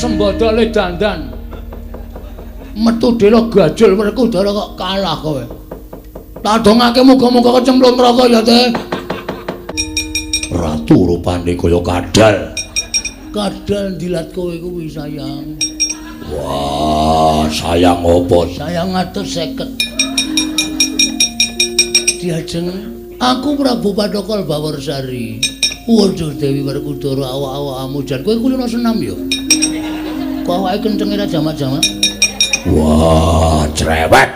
sembadale dandan. Metu dela gajul Werkudara kok kalah kowe. Tak dongake muga-muga kecemplung neraka ya, Teh. Ratu rupane kaya kadal. Kadal ndilat kowe kuwi sayang. Wah, sayang apa? Sayang 150. Diajeng aku Prabu Pathokol Bawarsari. Waduh Dewi Werkudara awak-awakmu jan kowe kulino senam ya. Kok awake kencenge ra jamak-jamak? Wah, cerewet.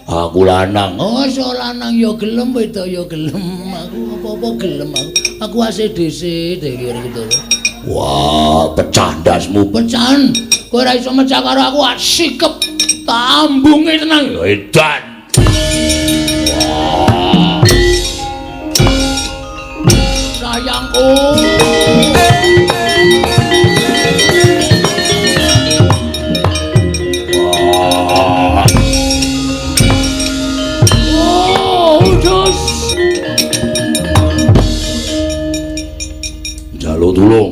Aku lanang. Oh, iso lanang ya gelem, wedok ya gelem. Aku apa-apa gelem aku. Aku ACDC Dewi Werkudara. Wah, pecah ndasmu, pecahan. Kowe ora iso mecah karo aku, sikep tambunge tenang. Edan. Wah. Sayangku. Wah. Oh, jos. Njaluk tulung.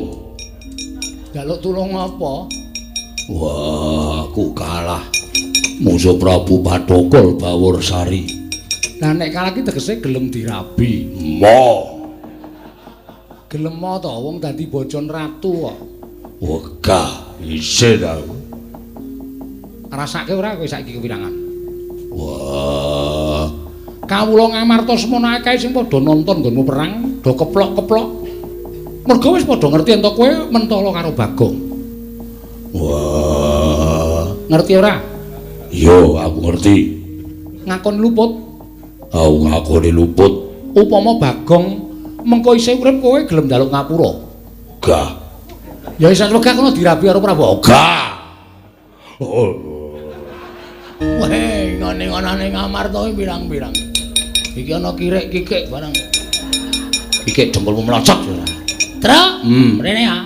Njaluk tulung apa? Wah, aku kalah. Musuh Prabu Pathokol Bawarsari. Lah nek kalah ki tegese gelem dirabi. Mo. Gelem to wong dadi bojon ratu kok. Wegah isin aku. Rasake ora kowe saiki kewirangan. Wah, kawula Ngamarta semono akeh sing padha nonton nggonmu perang, do keplok-keplok. Mergo wis padha ngerti ento kowe mentala karo Bagong. Wah, ngerti ora? Yo, aku ngerti. Ngakon luput. Aku ngakoni luput. Upama Bagong mengko isih urip kowe gelem njaluk ngapura? Gah. Ya isih wegah kono dirabi karo Prabu. Gah. Oh. Weh, ngene-ngonane Ngamarta iki pirang-pirang. Iki ana kirik-kikik barang. Kikik dengkulmu mlocot. Truk, rene ya.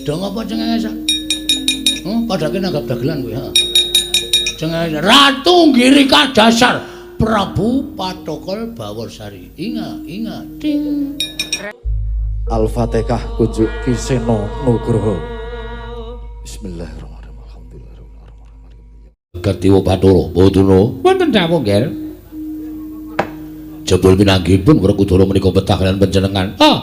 Dong apa cengengesan? Padake nanggap dagelan kowe, ha. Cengengesan Ratu Giri Kadasar Prabu Pathokol Bawarsari. Inga, inga, ding. Al-Fatihah kunjuk Ki Seno Nugroho. Bismillahirrahmanirrahim. Alhamdulillahirabbil alamin. Ketiwa Bathara, Boduna. Wonten dawuh, Nggih. Jebul pinanggihipun Werkudara menika betah kaliyan panjenengan. Oh.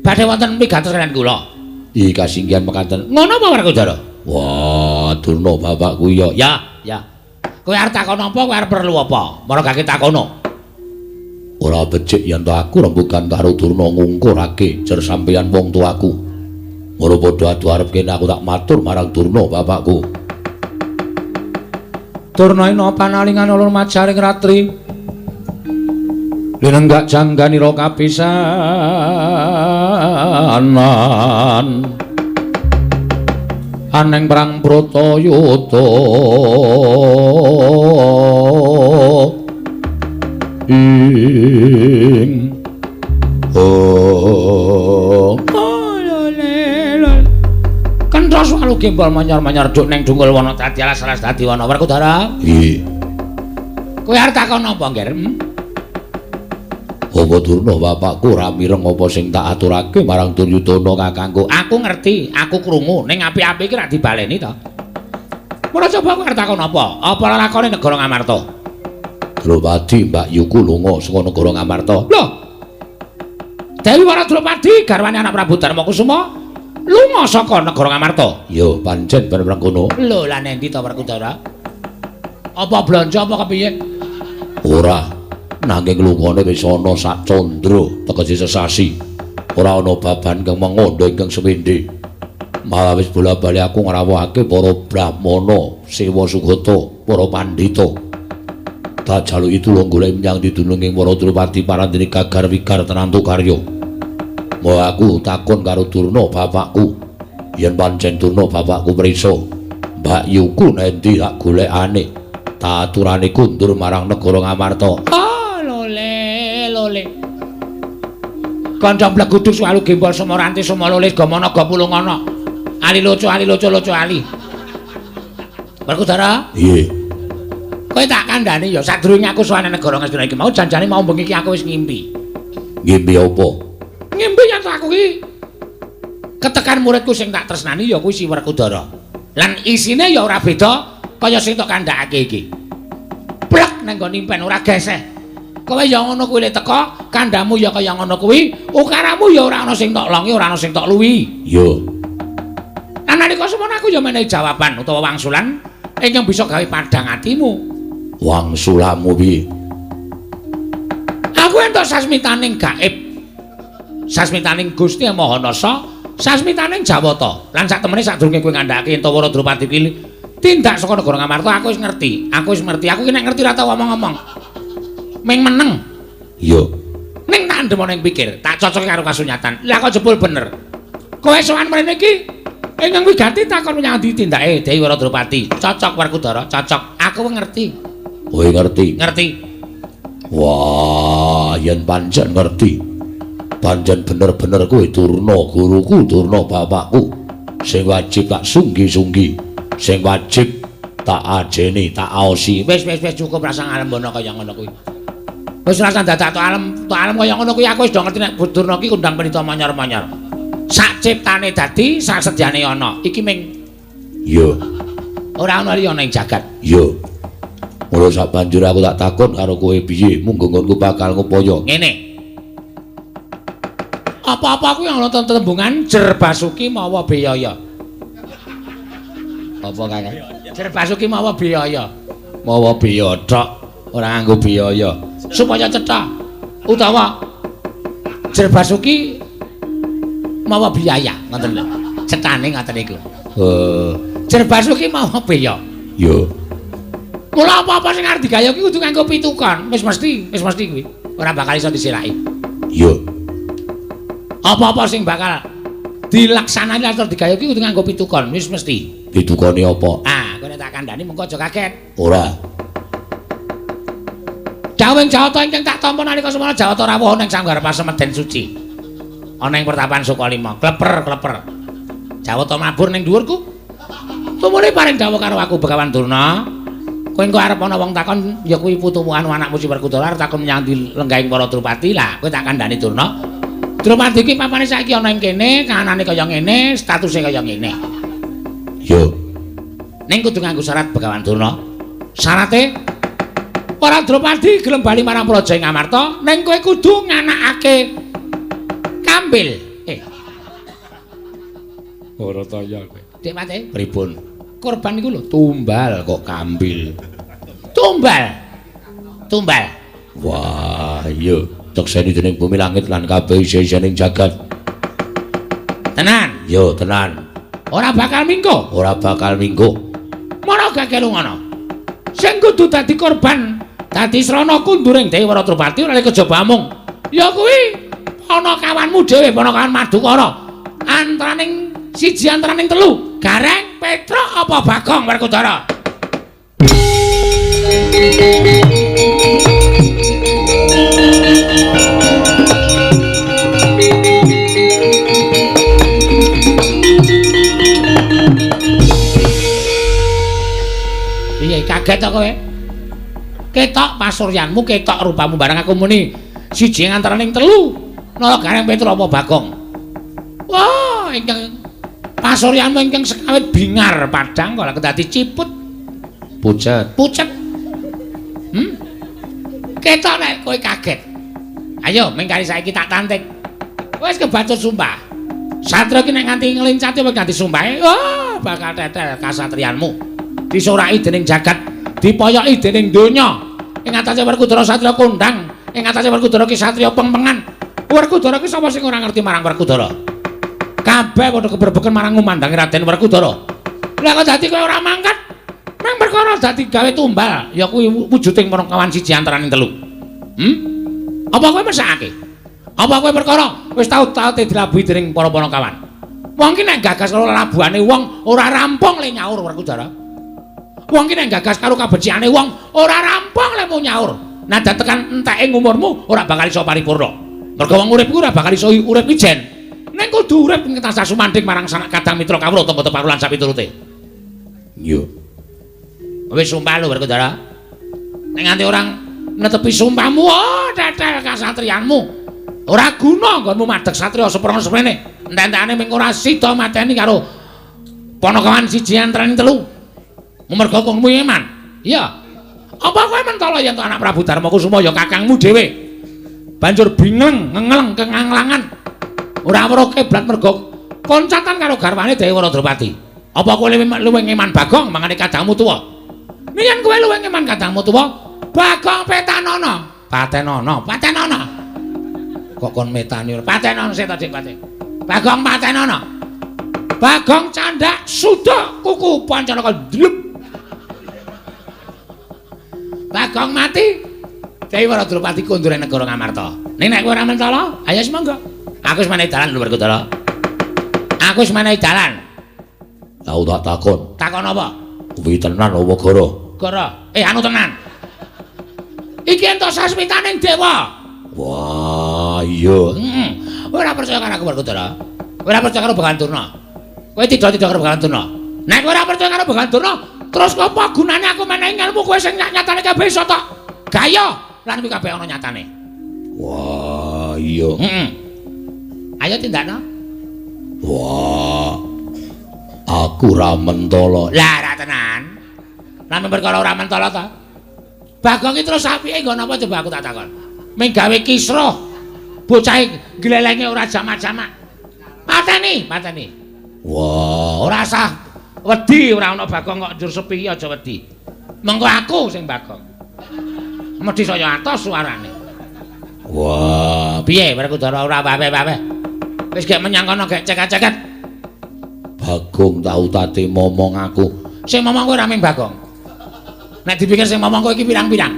Badhe wonten migatos kaliyan kula. Ih, kasinggihan mekaten. Ngono apa Werkudara? Wah, Durna bapakku ya. Ya, ya. Kowe arep takon apa, kowe arep perlu apa? Maragake takono. Ora becik yen to aku rembugan karo Durna ngungkurake jer sampeyan wong tuaku. Ora padha adu arep kene aku tak matur marang Durna bapakku. Durna ina panalingan ulun majaring ratri. Linenggak jangganira kapisanan. Aneng perang Bratayuda ing oh kenthos walu gembol manyar-manyar duk neng dungul wana dadi alas-alas dadi wana Werkudara. Nggih. Kowe arep takon apa, Ngger? Apa Durna bapakku ora mireng apa sing tak aturake marang Duryudana kakangku? Aku ngerti, aku krungu ning apik-apik iki rak dibaleni to. Ora coba kowe arep takon apa? Apa lelakone negara Ngamarta? Drupadi Mbak Yuku lunga saka negara Ngamarta. Lho. Dewi Wara Drupadi garwane anak Prabu Darmakusuma lunga saka negara Ngamarta. Ya, pancen bener kono. Lho, lah nendi to Werkudara? Apa blanja apa kepiye? Ora. Nanging lungane wis ana sak candra tegese sesasi. Ora ana baban kang mengondo ingkang semende. Malah wis bola-bali aku ngrawuhake para brahmana, sewa sugata, para pandhita. Tak jaluki tulung golek menyang didununging para Drupadi parandene gagar wigar tenantu karya. Mau aku takon karo Durna bapakku. Yen pancen Durna bapakku prisa, Mbak Yuku nendi tak golekane. Tak aturane kundur marang negara Ngamarta. Ah, lole, lole. Kanca bleguduk suwalu gembol sumaranti sumalolis gamana gapulungana. Ali lucu, ali lucu, lucu ali. Werkudara? Nggih. Kowe tak kandhani ya sadurunge aku sowan negara Ngastina iki mau janjane mau bengi iki aku wis ngimpi. Ngimpi apa? Ngimpi yen aku ki ketekan muridku sing tak tresnani ya kuwi si Werkudara. Lan isine ya ora beda kaya sing tok kandhakake iki. Plek nang nggon impen ora geseh. Kowe ya ngono kuwi le teka, kandhamu ya kaya ngono kuwi, ukaramu ya ora ana sing tok longi, ora ana sing tok luwi. Iya. Lan nalika semono aku ya menehi jawaban utawa wangsulan ingkang bisa gawe padhang atimu. Wangsulanmu piye? Aku entuk sasmitaning gaib. Sasmitaning Gusti Yang Maha Nasa, sasmitaning Jawata. Lan sak temene sadurunge kowe ngandhakake yen Wara Drupadi kuwi tindak saka negara Ngamarta, aku wis ngerti. Aku wis ngerti. Aku ki nek ngerti ora tau omong-omong. Ming meneng. Iya. Ning tak ndemo ning pikir, tak cocoke karo kasunyatan. Lah kok jebul bener. Kowe sowan mrene iki ingkang wigati takon menyang ndi tindake Dewi Wara Drupadi. Cocok Werkudara, cocok. Aku ngerti. Kowe ngerti? Ngerti. Wah, yen pancen ngerti. Pancen bener-bener kowe Durna guruku, Durna bapakku. Sing wajib tak sunggi-sunggi, sing wajib tak ajeni, tak aosi. Wis wis wis cukup rasa ngalembono kaya ngono kuwi. Wis rasa dadak tok alem kaya ngono kuwi aku wis do ngerti nek Durna ki kundang penita manyor-manyor. Sak ciptane dadi, sak sedyane ana. Iki ming iya. Ora ana liya ning jagat. Iya. Mula sak banjur aku tak takon karo kowe piye munggo nggonku bakal ngupaya. Ngene. Apa-apa kuwi ana tembungan Jer Basuki mawa biyaya. Apa kakek? Jer Basuki mawa biyaya. Mawa biya tok, ora nganggo biyaya. Supaya cetha. Utawa Jer Basuki mawa biaya, ngoten lho. Cethane ngoten niku. Jer Basuki mawa biya. Iya. Mula apa-apa sing arep digawe iki kudu nganggo pitukon. Wis mesti kuwi. Ora bakal iso disilaki. Iya. Apa-apa sing bakal dilaksanani atau digawe iki kudu nganggo pitukon, wis mesti. Pitukone apa? Ah, kowe nek tak kandhani mengko aja kaget. Ora. Dawuhing Jawata ingkang tak tampa nalika semana Jawata rawuh ning sanggar pasemeden suci. Ana ing pertapan Sukalima, kleper-kleper. Jawata mabur ning dhuwurku. Tumune paring dawuh karo aku Begawan Durna. Kowe engko arep ana wong takon ya kuwi putumu anu anakmu si Werkudara arep takon menyang ndi lenggahing para Drupadi. Lah, kowe tak kandhani Durna. Drupadi iki papane saiki ana ing kene, kahanane kaya ngene, statuse kaya ngene. Iya. Ning kudu nganggo syarat Begawan Durna. Syarate para Drupadi gelem bali marang Praja Ngamarta, ning kowe kudu nganakake kambil. Ora taya kowe. Dik Mate, pripun? Korban iku lho tumbal kok kambil. Tumbal. Tumbal. Wah, iya. Tekseni dening bumi langit lan kabeh isih-isining jagat. Tenan. Yo, tenan. Ora bakal mingko. Ora bakal mingko. Mara gage lungono. Sing kudu dadi korban, dadi srana kunduring Dewi Wara Drupadi ora kejaba amung. Ya kuwi ana kawanmu dhewe, ana kawan Madukara. Antaraning siji antaraning telu, Gareng, Petruk apa Bagong Werkudara? Piye kaget to kowe? Ketok pasuryanmu, ketok rupamu barang aku muni siji antaraning telu. Nala Gareng, Petruk apa Bagong? Wah, ingkang pasuryanmu ingkang sekawit bingar padhang kok dadi ciput. Pucet. Pucet. Ketok nek kowe kaget. Ayo mengkari saiki tak tantik. Wis kebacut sumpah. Satria iki nek nganti ngelincati apa nganti sumpahe, wah bakal tetel kasatriyanmu. Disoraki dening jagat, dipoyoki dening donya. Ing atase Werkudara satria kondang, ing atase Werkudara ki satria pengpengan. Werkudara ki sapa sing ora ngerti marang Werkudara? Kabeh padha keberbeken marang ngumandangi Raden Werkudara. Lah kok dadi kowe ora mangkat? Nang perkara dadi gawe tumbal, ya kuwi wujuding kawan siji antaraning telu. Apa kowe mesakake? Apa kowe perkara wis tau-tau dilabuhi dening para panakawan? Wong ki nek gagas karo labuhane wong ora rampung le nyaur Werkudara. Wong ki nek gagas karo kabecikane wong ora rampung le mu nyaur. Nah tekan enteke umurmu ora bakal iso paripurna. Mergo wong urip ku ora bakal iso urip ijen. Ning kudu urip ing tansah sumandhing marang sanak kadang mitra kawula tangga teparo lan sapiturute. Iya. Wis sumpah lho Werkudara. Nek nganti orang netepi sumpahmu, oh tetel kasatriyanmu. Ora guna nggonmu madheg satriya seprono semene. Entek-entekane ming ora sida mateni karo panakawan siji antarane telu. Merga kongmu iman. Iya. Apa kowe mentala yen to anak Prabu Darma Kusuma ya kakangmu dhewe? Banjur bingleng ngengleng kenganglangan. Ora weruh kiblat merga koncatan karo garwane Dewi Drupadi. Apa kowe luwih ngeman Bagong mangane kadangmu tuwa? Yen kowe luwih ngeman kadangmu tuwa, Bagong petanono. Patenono, patenono. Kok kon metani ora? Patenono sik to, Dik, paten. Bagong patenono. Bagong candak suda kuku Pancanaka ndlep. Bagong mati. Dewi Drupadi kondur negara Ngamarta. Ning nek kowe ora mentala, ayo wis monggo. Aku wis menehi dalan lho Werkudara. Aku wis menehi dalan. Tau tak takon. Takon apa? Kuwi tenan apa gara? Gara. Anu tenan. Iki entuk sasmitaning dewa. Wah, iya. Heeh. Ora percaya karo aku Werkudara. Ora percaya karo Begawan Durna. Kowe tidak-tidak karo Begawan Durna. Nek kowe ora percaya karo Begawan Durna, terus apa gunane aku menehi ngelmu kowe sing nyatane kabeh iso tok gaya lan kuwi kabeh ana nyatane. Wah, iya. Heeh. Ayo tindakno. Wah. Aku ora mentala. Lah ora tenan. Lah perkara ora mentala ta. Bagong iki terus apike nggo napa coba aku tak takon. Ming gawe kisruh. Bocahe glelenge ora jamak-jamak. Pateni, pateni. Wah, ora sah wedi ora ana Bagong kok njur sepi aja wedi. Mengko aku sing Bagong. Medhi saya atos suarane. Wah, piye Werkudara ora wae-wae. Wis gek menyang kono gek ceket-ceket. Bagong tau tate momong aku. Sing momong kowe ora ming Bagong. Nek dipikir sing momong kowe iki pirang-pirang.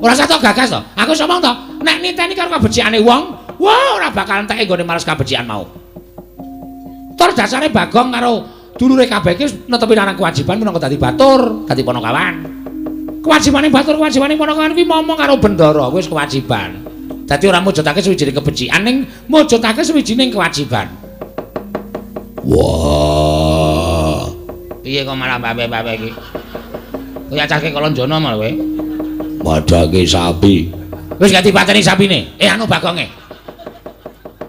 Ora usah tok gagas to. Aku wis omong to, nek niteni karo kabecikane wong, wah ora bakal enteke nggone males kabecikan mau. Tur dasare Bagong karo dulure kabeh iki netepi marang kewajiban minangka dadi batur, dadi panakawan. Kewajibane batur, kewajibane panakawan kuwi momong karo bendara, wis kewajiban. Dadi ora mujudake suwijining kebecikan ning mujudake suwijining kewajiban. Wah. Piye kok malah babe-babe iki? Kowe acake Kalonjana malah kowe. Madhange sapi. Wis gak dipateni sapine. Anu Bagonge.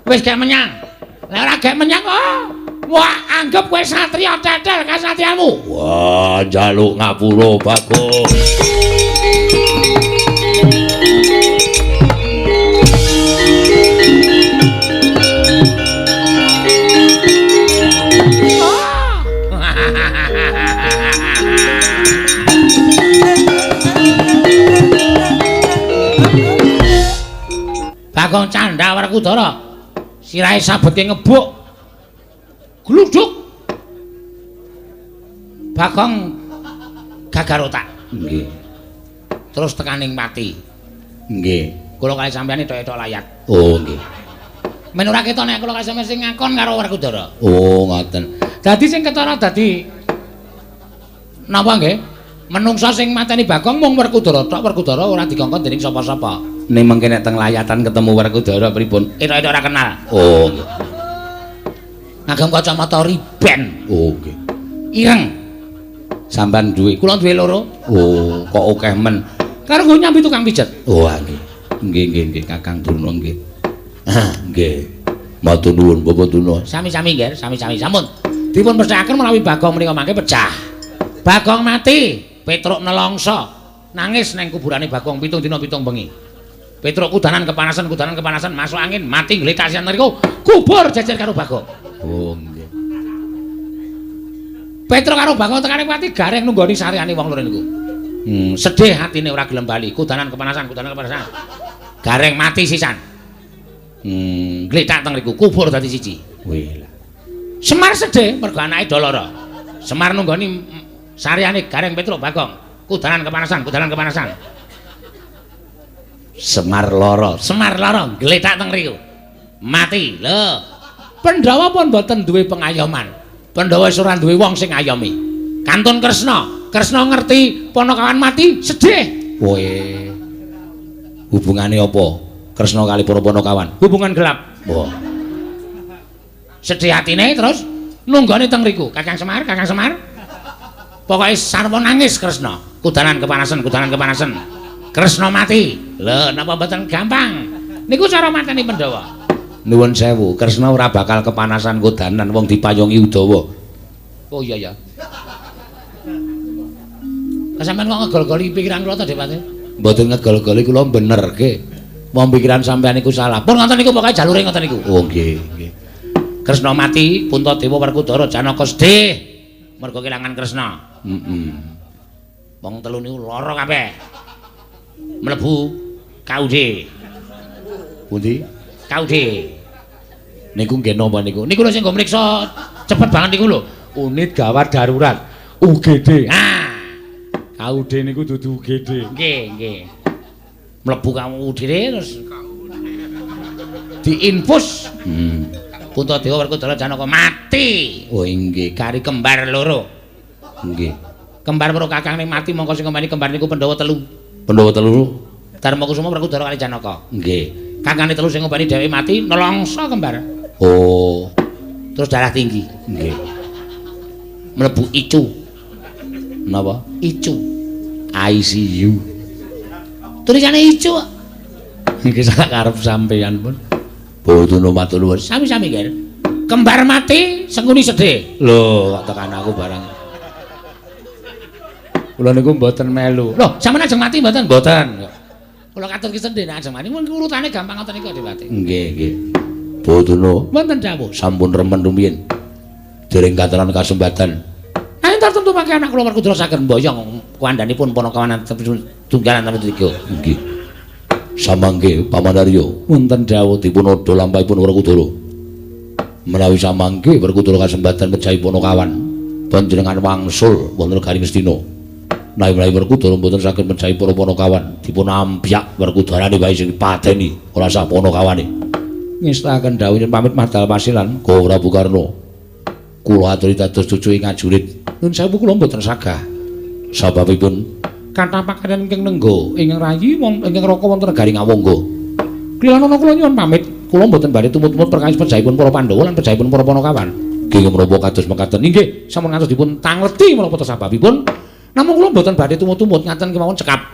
Wis gak menyang. Lah ora gak menyang kok. Wah, anggap kowe satriya tetel kasatriyamu. Wah, njaluk ngapura Bagong. Bagong candha Werkudara sirahe sabetke ngebuk gluduk. Bagong gagar otak. Nggih. Terus tekaning pati. Nggih. Kula kali sampeyan etok-etok layat. Oh, nggih. Men ora ketok nek kula kali sampeyan sing ngakon karo Werkudara. Oh, ngoten. Dadi sing ketara dadi napa nggih? Menungsa sing mateni Bagong mung Werkudara tok. Werkudara ora dikongkon dening sapa-sapa. Ning mengke nek teng layatan ketemu Werkudara pripun? Etok-etok ora kenal. Oh, nggih. Ngagem kacamata riben. Oh, nggih. Ireng. Sampean duwe? Kula duwe loro. Oh, kok akeh men. Karo nggo nyambi tukang pijet. Oh, nggih. Nggih, nggih, nggih, Kakang Durna nggih. Nggih. Matur nuwun Bapak Durna. Sami-sami nggih, sami-sami. Sampun. Dipun pesthekaken menawi Bagong menika mangke pecah. Bagong mati, Petruk nelongso, nangis neng kuburane Bagong 7 dina 7 bengi. Petruk kudanan kepanasan, kudanan kepanasan, masuk angin, mati ngletak siang mriku, kubur jejer karo Bagong. Oh, nggih. Petruk karo Bagong tekane pati gareng nunggoni sareane wong loro niku. Sedih hatine ora gelem bali, kudanan kepanasan, kudanan kepanasan. Gareng mati sisan. Ngletak teng mriku, kubur dadi siji. Wih lah. Semar sedih mergo anake do lara. Semar nunggoni sareane Gareng Petruk Bagong, kudanan kepanasan, kudanan kepanasan. Semar lara, Semar lara ngletak teng mriku. Mati. Lho. Pandhawa pun mboten duwe pengayoman. Pandhawa wis ora duwe wong sing ngayomi. Kantun Kresna, Kresna ngerti panakawan mati, sedih. Kowe hubungane apa? Kresna kali para panakawan. Hubungan gelap. Wah. Sedih atine terus nunggone teng mriku. Kakang Semar, Kakang Semar. Pokoke sarwa nangis Kresna. Kudanan kepanasan, kudanan kepanasan. Kresna mati. Lho, napa mboten gampang? Niku cara mateni Pandhawa. Nuwun sewu, Kresna ora bakal kepanasan kodanan wong dipayungi Udawa. Oh iya ya. Sampeyan kok ngegol-goli pikiran kula to, Depati? Mboten ngegol-goli, kula benerke. Wong pikiran sampeyan niku salah. Pun ngoten niku pokoke jalure ngoten niku. Oh nggih, nggih. Kresna mati, Puntadewa Werkudara Janaka sedih mergo kelangan Kresna. Heeh. Wong telu niku lara kabeh. Mlebu KUD. Pundi? KUD. Niku nggih napa niku? Niku lho sing nggo mriksa cepet banget niku lho. Unit gawat darurat UGD. Ah. KUD niku dudu UGD. Nggih, nggih. Mlebu KUD terus diinfus. Puntadewa Werkudara Janaka mati. Oh inggih, kari kembar loro. Nggih. Kembar loro kakangne mati mongko sing ngomani kembar niku Pandhawa telu. Pandhawa telu. Darma Kusuma Werkudara kali Janaka. Nggih. Kakane telu sing ngomani dheweke mati nelongso kembar. Oh. Terus darah tinggi. Nggih. Mlebu ICU. Napa? ICU. ICU. Tulisane ICU. Nggih sak karep sampeyan pun. Boten matur nuwun. Sami-sami, Ger. Kembar mati, Sengkuni sedih. Lho, kok tekan aku barang. Kula niku mboten melu. Lho, sampeyan ajeng mati mboten? Mboten. Kula katur ki sedih nek ajeng mati. Mun urutane gampang ngoten niku Dewati. Nggih, nggih. Boten. Wonten dawuh. Sampun remen rumiyin. Dereng kataran kasembatan. Nanging tartemtu mangke anak kula Werkudara saged mboyong kuandhanipun Panakawan tunggalan tiga. Nggih. Samangke Paman Arya wonten dawuh dipun odha lampahipun Werkudara. Menawi samangke Werkudara kasembatan mejahi Panakawan, panjenengan wangsul wonten negari Ngastina. Menawi Werkudara mboten saged mejahi para Panakawan, dipun ampyak Werkudarane wae sing dipateni, ora sah Panakawane. Ngestaken dawuh yen pamit madal pasilan Go Prabu Karna. Kula aturi dados cucu ing ajurit. Nun sewu kula mboten sagah. Sababipun kathah pakaryan ingkang nengga ingkang rayi wong ingkang raka wonten negari Ngawangga. Klilanana kula nyuwun pamit, kula mboten badhe tumut-tumut perkawis pejahipun para Pandhawa lan pejahipun para Panakawan. Nggih menapa kados mekaten? Inggih, sampun ngantos dipun tangleti menapa ta sababipun. Namung kula mboten badhe tumut-tumut ngaten kemawon cekap.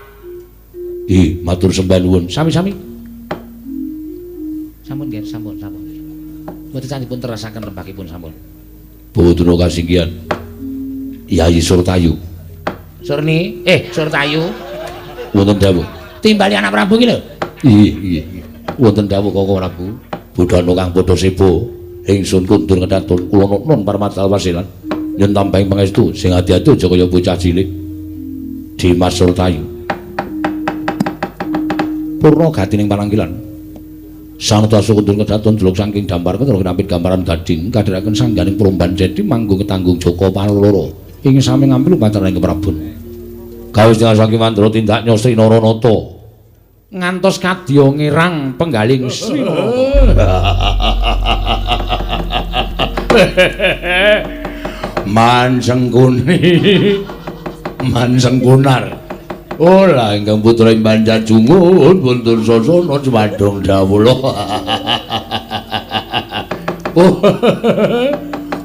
Nggih, matur sembah nuwun. Sami-sami. Sampun nggih, sampun, sampun. Mboten dipun terasaken rembakipun sampun. Boten kasinggihan. Yayi Surtayu. Surni, Surtayu. Wonten dawuh. Timbali anak Prabu iki lho. Iya, iya. Wonten dawuh Koko Prabu. Budana kang padha sebo, ingsun kundur ngedatun kula nun parmadal wasilan. Yen tambahing pangestu sing ati-ati aja kaya bocah cilik. Dimas Surtayu. Purna gatining panangkilan. Sanata kundur kedaton jeluk saking dampar ketara kinapit gambaran gading kadhiraken sangganing promban jedi manggung ketanggung Joko Panuloro ing sami ngambil upacara ing Prabon. Gawe setengah saking mandra tindak Sri Naranata ngantos kadya ngirang penggaling Sri Naranata. Mansengkuni Mansengkunar. Ola ingkang putra ing Banjar Jungun wonten sasana jumadong dawuh.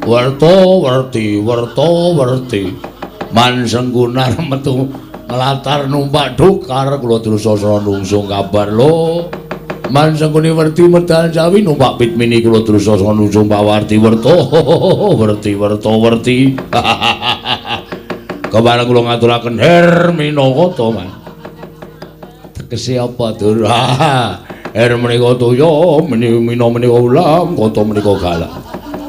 Werta werti werta werti Mansengkunar metu nglatar numpak dokar kula drusasana nungsung kabar lho. Mansengkuni werti medal jawi numpak pit mini kula drusasana nungsung pawarti werta werti werta werti. Kepareng kula ngaturaken Herminakata man. Tegese apa dur? Her menika toya, mina menika ulam, kata menika galak.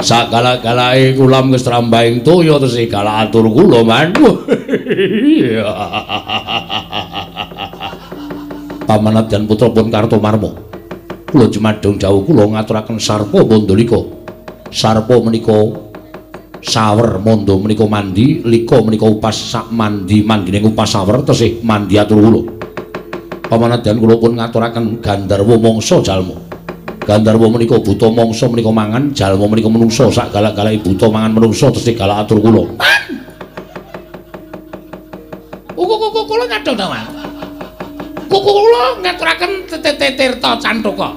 Sagala-galake kulam kestrambahing toya tesih galak atur kula man. Pamanadyan putra pun Kartomarma. Kula jumadung jauh kula ngaturaken sarpa mandalika. Sarpa menika sawer, mondo menika mandi, lika menika upas sak mandi mandine upas sawer tesih mandi atur kula. Pamanadyan kula pun ngaturaken Gandharwa mangsa jalma. Gandharwa menika buta mangsa menika mangan, jalma menika menungsa sak galak-galake buta mangan menungsa tesih galak atur kula. Kuku kula ngadong ta, Mas. Kuku kula ngaturaken Tirta Cantaka.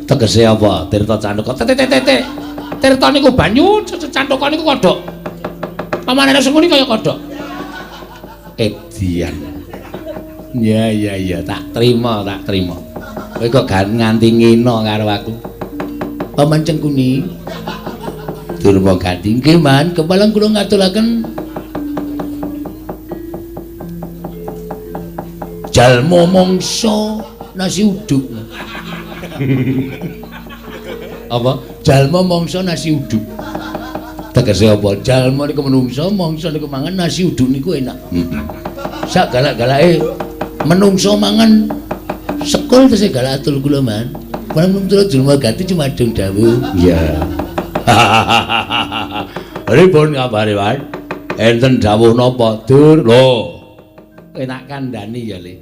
Tegese apa? Tirta Cantaka. Tete Tirta niku banyu, Cantaka niku kodhok. Pamanane Sengkuni kaya kodhok. Edian. Ya ya ya, tak terima, tak terima. Kowe kok nganti ngina karo aku. Paman Cengkuni. Durma Ganti nggih, Man, kepalang kula ngaturaken jalma mangsa nasi uduk. Apa? Jalma mangsa nasi uduk. Tegese apa? Jalma niku menungsa, mangsa niku mangan nasi uduk niku enak. Heeh. Sak galak-galake menungsa mangan sekul tesih galak atul kula, Man. Kula nutur Durma Ganti cumadung dawuh. Iya. Pripun kabare, Man? Enten dawuh napa, Dur? Lho. Enak kandhani ya, Le.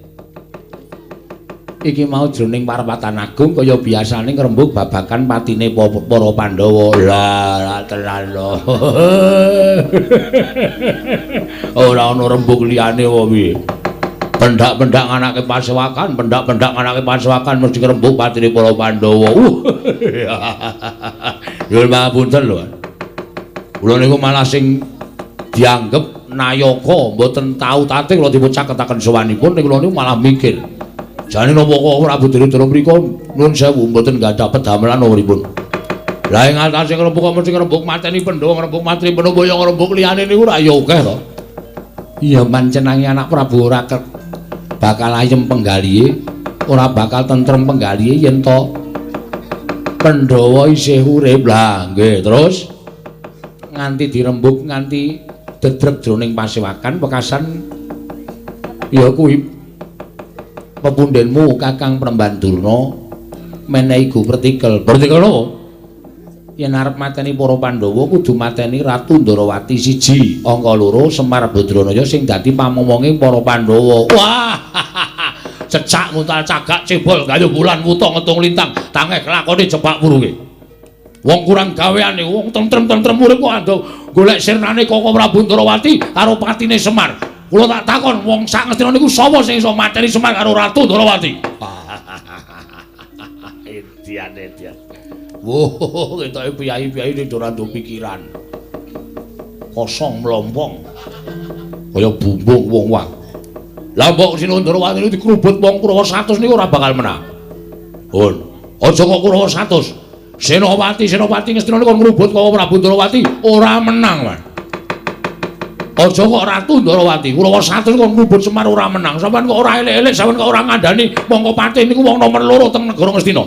Iki mau jroning parapatan agung kaya biasane ngrembug babagan patine para Pandhawa. Lah, tenan lho. Ora ana rembug liyane apa piye? Pendak-pendak anake pasewakan, pendak-pendak anake pasewakan mesti ngrembug patine para Pandhawa. Nyuwun pangapunten lho. Kula niku malah sing dianggep nayaka mboten tau tate kula dipun caketaken sowanipun ning kula niku malah mikir. Jane napa kok Prabu Duryudana mriku nuwun sewu mboten gadah pedamelan napa pripun. Lah ing atase ngrembug kok mesti ngrembug mateni Pandhawa, ngrembug mateni Pandhawa ya ngrembug liyane niku ra ya akeh to. Iya mancenange anak Prabu ora bakal ayem penggalihe, ora bakal tentrem penggalihe yen to Pandhawa isih urip. Lah nggih, terus nganti dirembug nganti dedreg jroning pasewakan wekasan ya kuwi pepundhenmu Kakang Premban Durna menehi go pertikel. Pertikel napa? Yen arep mateni para Pandhawa kudu mateni Ratu Ndorowati siji, angka loro Semar Badranaya sing dadi pamomonge para Pandhawa. Wah. Cecak nguntal cagak cebol gayuh bulan wuta ngetung lintang tangeh kelakone jepak wurunge. Wong kurang gaweane, wong tentrem-tentrem urip kok ando golek sirnane Koko Prabu Ndorowati karo patine Semar. Kula tak takon wong sak ngestina niku sapa sing iso mateni Semar karo Ratu Ndorowati? Edian edian. Wuh, ketoke piyai-piyai ning ora nduk pikiran. Kosong mlompong. Kaya bumbung wong wah. Lah mbok Sina Ndorowati niku dikrubut wong Kurawa 100 niku ora bakal menang. Hun, aja kok Kurawa 100. Senopati Senopati Ngastina niku ngrubut Koko Prabu Ndorowati ora menang, Mas. Aja kok Ratu Ndorowati, Kurawa 100 kok ngrubut Semar ora menang. Sampeyan kok ora elek-elek, sampeyan kok ora ngandani mongko patih niku wong nomor loro teng negara Ngastina.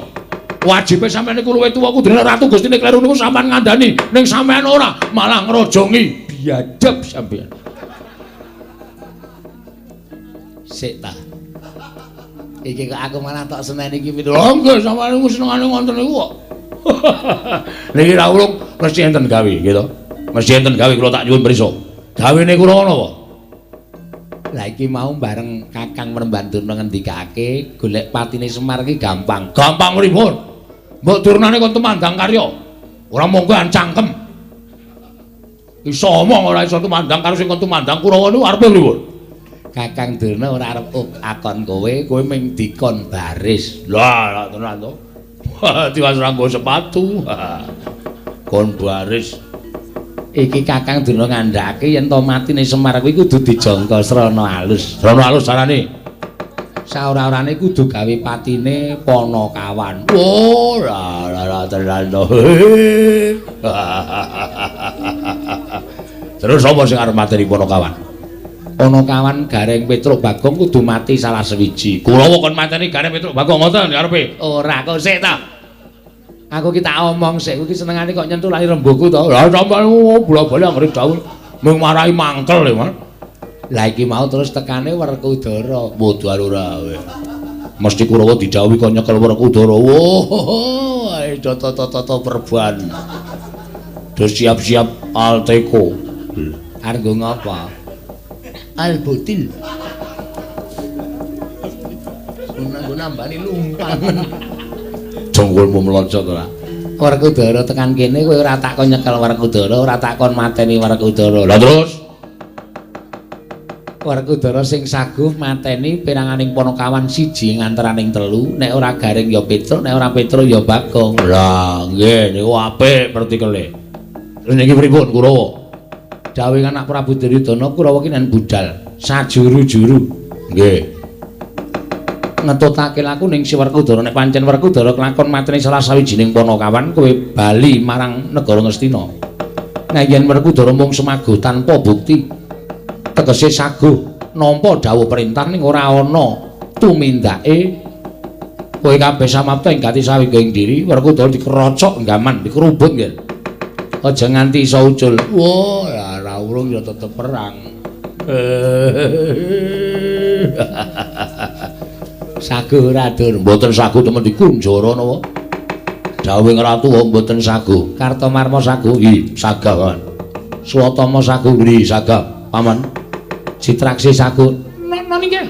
Wajibe sampeyan niku luwih tuwa kudune Ratu Gustine kleru niku sampeyan ngandani, ning sampeyan ora, malah ngrojongi. Biadab sampeyan. Sik ta. Iki kok aku malah tok seneni iki. Lho nggih sampeyan niku senengane ngoten niku kok. Niki ra urung mesti enten gawe gitu. Mesti enten gawe kula tak nyuwun prisa. Gawene kula napa? Lah iki mau bareng Kakang Premban Durna ngendikake golek patine Semar iki gampang. Gampang pripun? Mbok turnane kon tumandang karya. Ora monggo cangkem. Iso omong ora iso tumandang karo sing kon tumandang Kurawa niku arepe pripun? Kakang Durna ora arep akon kowe, kowe ming dikon baris. Lah, lah tenan to. Tiwas ora nggo sepatu. Kon baris. Iki Kakang Durna ngandhake yen to matine Semar kuwi kudu dijangka srana alus. Srana alus carane. Saora-orane kudu gawe patine Panakawan. Oh, lah lah tenan to. Terus sapa sing arep mateni Panakawan? Panakawan Gareng Petruk Bagong kudu mati salah sewiji. Kurawa kon mateni Gareng Petruk Bagong ngoten karepe? Ora kok sik ta. Aku ki tak omong sik, kowe ki senengane kok nyentuh lali rembugku to. Lah sampeyan bola-bali anggere dawuh mung marahi mangkel lho, Mas. Lah iki mau terus tekane Werkudara. Bodho ora kowe. Mesti Kurawa didhawuhi kon nyekel Werkudara. Wah, ae tata-tata perban. Do siap-siap Alteko. Arep nggo ngapa? Albutil. Nggo nambani lumpangan. Jongkulmu mlocot ora? Werkudara tekan kene kowe ora tak kon nyekel Werkudara, ora tak kon mateni Werkudara. Lah terus Werkudara sing saguh mateni piranganing Panakawan siji ngantaraning telu, nek ora Gareng ya Petruk, nek ora Petruk ya Bagong. Lah nggih niku apik pertikele. Terus niki pripun Kurawa? Dawuh anak Prabu Duryudana Kurawa ki nen budal sajuru-juru. Nggih. Ngetutake laku ning si Werkudara nek pancen Werkudara kelakon mateni salah sawijining Panakawan kowe bali marang negara Ngastina. Nek yen Werkudara mung semago tanpa bukti tegese saguh nampa dawuh perintah ning ora ana tumindake kowe kabeh samapta ing gati sawingking diri Werkudara dikerocok nggaman dikerubut nggih. Aja nganti iso ucul. Wah, ora urung ya tetep perang. Saguh ora dur, mboten saguh temen dikunjara napa? Dawuhing ratu mboten saguh. Kartomarma saguh, nggih, sagah paman. Swatama saguh, nggih, sagah paman. Citraksi saguh. Napa nggih?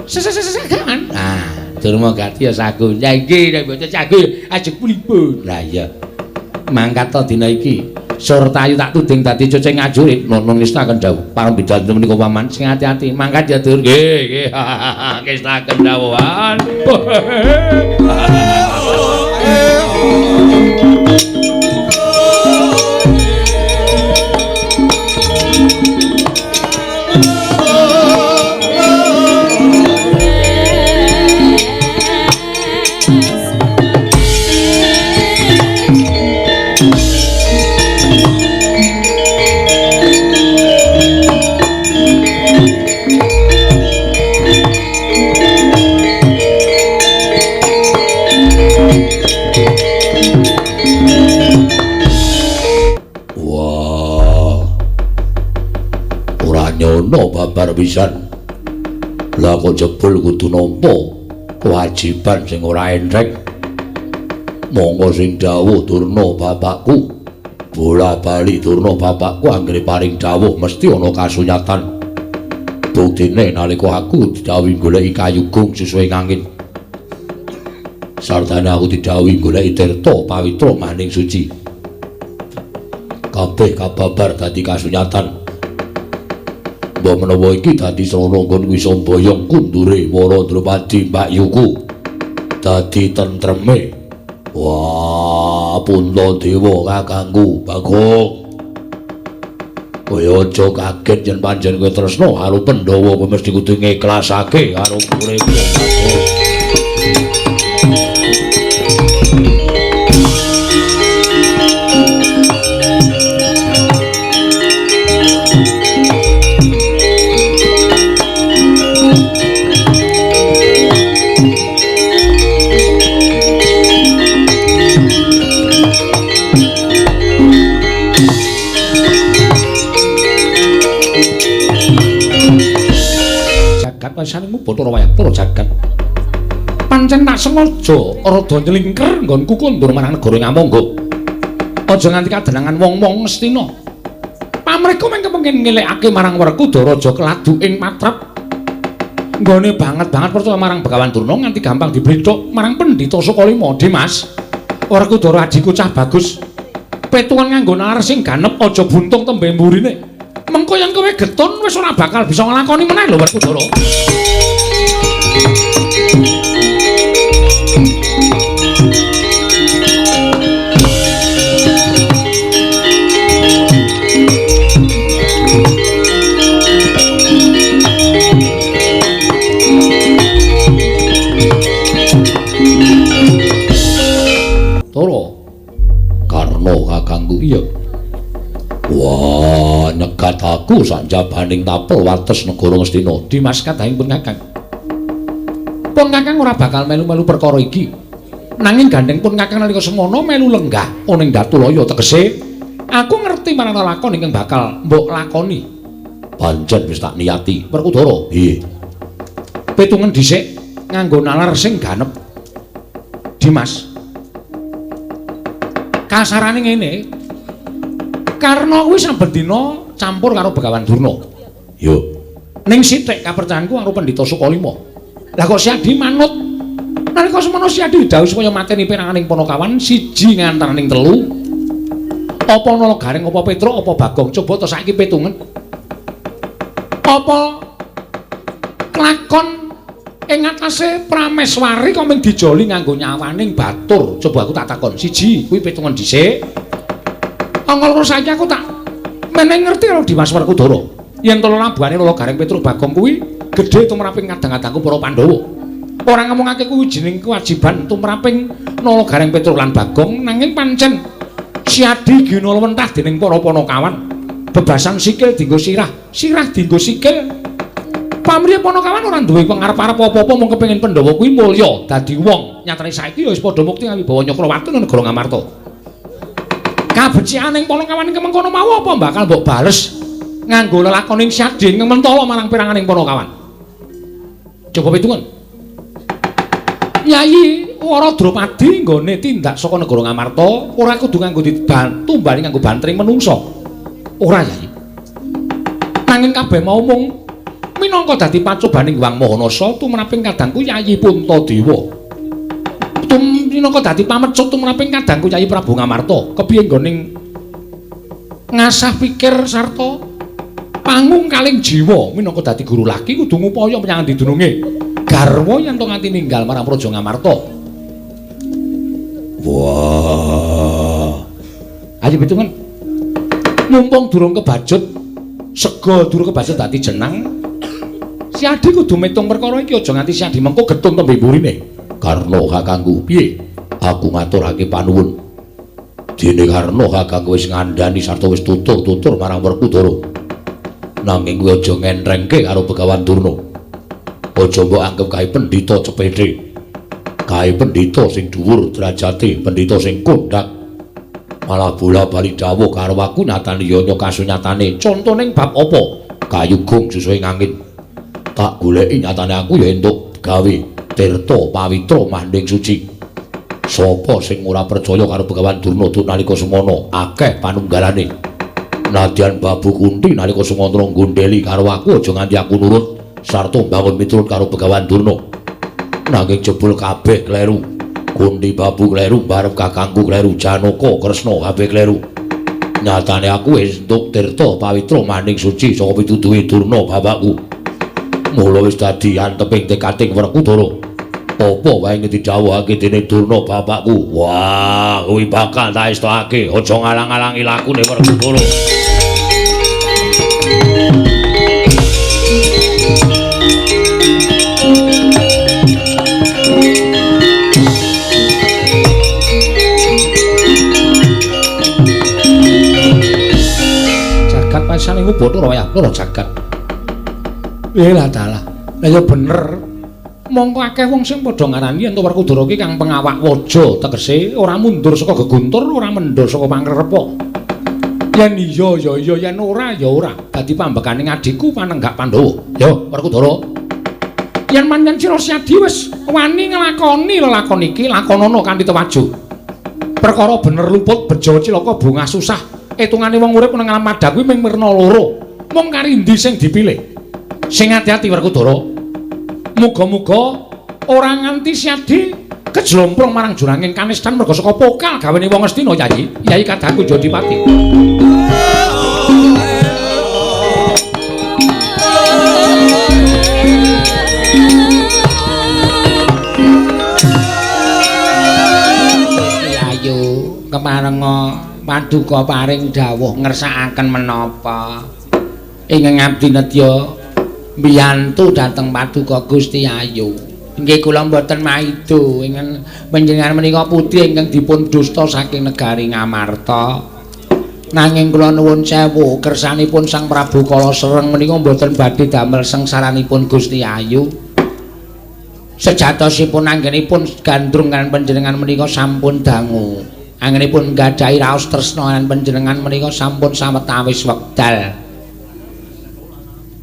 Sesesesagaman. Nah, Durma Gati ya saguh. Ya nggih, nek mboten saguh ajeng pulipun. Lah iya. Mangkat ta dina iki. Surtayu tak tuding dadi cucing ngajurit. Nono ngestaken dawuh. Pareng bidal menika paman. Sing ati-ati, mangkat ya Dur. Nggih, nggih. Ngestaken dawuhan. Nyono babar pisan. Lah kok jebul kudu nampa kewajiban sing ora entheng. Monggo sing dawuh Durna bapakku. Bola-bali Durna bapakku anggere paring dawuh mesti ana kasunyatan. Buktine nalika aku didhawuhi goleki kayu gung sesuai angin. Sartane aku didhawuhi goleki tirta pawitra maning suci. Kabeh kababar dadi kasunyatan. Mbok menawa iki dadi srana nggon wis mboyong kundure Wara Drupadi mbakyuku. Dadi tentreme. Wah, Puntadewa kakangku Bagong. Kowe aja kaget yen pancen kowe tresna karo Pandhawa, kowe mesti kudu ngiklasake karo uripmu Bagong. Saringmu Bathara Wayang Para jagat. Pancen tak sengaja rada nyelingker nggonku kondur marang negara Ngamangga. Aja nganti kadenangan wong-wong Ngastina. Pamrihku mung kepengin ngelekake marang Werkudara aja keladu ing patrap. Nggone banget-banget percaya marang Begawan Durna nganti gampang diblithuk marang Pendhita Sukalima. Dimas, Werkudara adhiku cah bagus. Petuan nganggo nalar sing ganep aja buntung tembe mburine. Mengko yen kowe getun wis ora bakal bisa nglakoni meneh lho Werkudara. Toro Karna kakangku. Iya. Wah, nyegat aku sanjabaning tapel wates negara Ngastina. Dimas kadhahing pun kakang. Pun kakang ora bakal melu-melu perkara iki. Nanging gandeng pun kakang nalika semono melu lenggah ana ing Datulaya tegese aku ngerti marang lakon ingkang bakal mbok lakoni. Pancen wis tak niati. Werkudara. Piye? Pitungen dhisik nganggo nalar sing ganep. Dimas. Kasarane ngene. Karna kuwi saben dina campur karo Begawan Durna. Yo. Ning sithik kapercayanku karo Pendhita Sukalima. Lah kok Siadi manut? Nalika semono Siadi didhawuhi supaya mateni peranganing Panakawan siji ngantaraning telu. Apa Nala Gareng, apa Petruk, apa Bagong? Coba to saiki pitungen. Apa klakon ing atase Prameswari kok mung dijoli nganggo nyawaning batur? Coba aku tak takon. Siji, kuwi pitungan dhisik. Angka loro saiki aku tak meneh ngerti karo Dimas Werkudara. Yen to labuhane Nala Gareng Petruk Bagong kuwi gedhe tumraping kadang-kadangku para Pandhawa. Ora ngomongake kuwi jeneng kewajiban tumraping Nala Gareng Petruk lan Bagong, nanging pancen Siadi gina lewentah dening para Panakawan. Bebasan sikil dienggo sirah, sirah dienggo sikil. Pamrih Panakawan ora duwe pengarep-arep apa-apa mung kepengin Pandhawa kuwi mulya dadi wong. Nyatane saiki ya wis padha mukti ngawibawa Nyakrawati nang negara Ngamarta. Kabecikan ing Panakawan ing mengkono mau apa bakal mbok bales nganggo lelakoning Siadi ing mentala marang peranganing Panakawan. Coba pitungan. Yayi Wara Drupadi nggone tindak saka negara Ngamarta ora kudu nganggo ditumbali nganggo bantring menungsa. Ora, Yayi. Nanging kabeh mau mung minangka dadi pacobaning Hyang Mahanasa tumraping kadangku Yayi Puntadewa. Minangka dadi pamecut tumraping kadangku Yayi Prabu Ngamarta. Kepiye nggone ngasah pikir sarta pangungkaling jiwa minangka dadi guru laki kudu ngupaya menyang endi dununge garwa yen to nganti ninggal marang Praja Ngamarta. Wah. Ayo pitungan. Mumpung durung kebacut sega durung kebacut dadi jenang. Siadi kudu metung perkara iki aja nganti Siadi mengko getun tembe mburine. Karna kakangku, piye? Aku ngaturake panuwun. Dene Karna kakangku wis ngandhani sarta wis tutur-tutur marang Werkudara. Nanging kowe aja ngenrengke karo Begawan Durna. Aja mbok anggep kae pendhita cepete. Kae pendhita sing dhuwur derajate, pendhita sing kondhak. Malah bola-bali dawuh karo aku nyatane ya kasunyatane. Contone bab apa? Kayu gong susuhe angin. Tak goleki nyatane aku ya entuk gawe tirta pawitra manding suci. Sapa sing ora percaya karo Begawan Durna nalika semana akeh panunggalane. Nadyan Babu Kunti nalika Sumantra nggondheli karo aku aja nganti aku nurut sarta mbangun miturut karo Begawan Durna. Nanging jebul kabeh kleru. Kunti Babu kleru, barep kakangku kleru, Janaka Kresna kabeh kleru. Nyatane aku wis entuk tirta pawitra manding suci saka pituduhe Durna bapakku. Mula wis dadi anteping tekating Werkudara. Apa wae didhawuhake dening Durna bapakku? Wah, kuwi bakal tak estokake. Aja ngalang-alangi lakune Werkudara. Jagat pasane iku Bathara wayah loro jagat. Lah dalah. Lah ya bener. Mongko akeh wong sing padha ngarani yen Werkudara ki kang pengawak waja, tegese ora mundur saka geguntur, ora mendha saka pangrepa. Yen iya ya iya, yen ora ya ora. Dadi pambekane adhiku panenggak Pandhawa. Yo Werkudara. Yen pancen sira Siadi wis wani nglakoni lelakon iki, lakonana kanthi tewaju. Perkara bener luput, bejo cilaka bungah susah. Etungane wong urip nang alam madha kuwi mung werna loro. Mung kari endi sing dipilih? Sing ati-ati Werkudara. Muga-muga ora nganti Siadi kejlomprong marang juranging kanistan merga saka pokal gawene wong Astina Yayi, Yayi kadangku Jodipati. Ayo keparenga paduka paring dawuh ngersakaken menapa ingkang abdi nedya mbiyantu dhateng paduka Gusti Ayu. Nggih kula mboten maido ingkang panjenengan menika putri ingkang dipun dusta saking negari Ngamarta. Nanging kula nuwun sewu kersanipun Sang Prabu Kala Sereng menika mboten badhe damel sengsaranipun Gusti Ayu. Sejatosipun anggenipun gandrung kaliyan panjenengan menika sampun dangu. Anggenipun nggadahi raos tresna kaliyan panjenengan menika sampun sawetawis wekdal.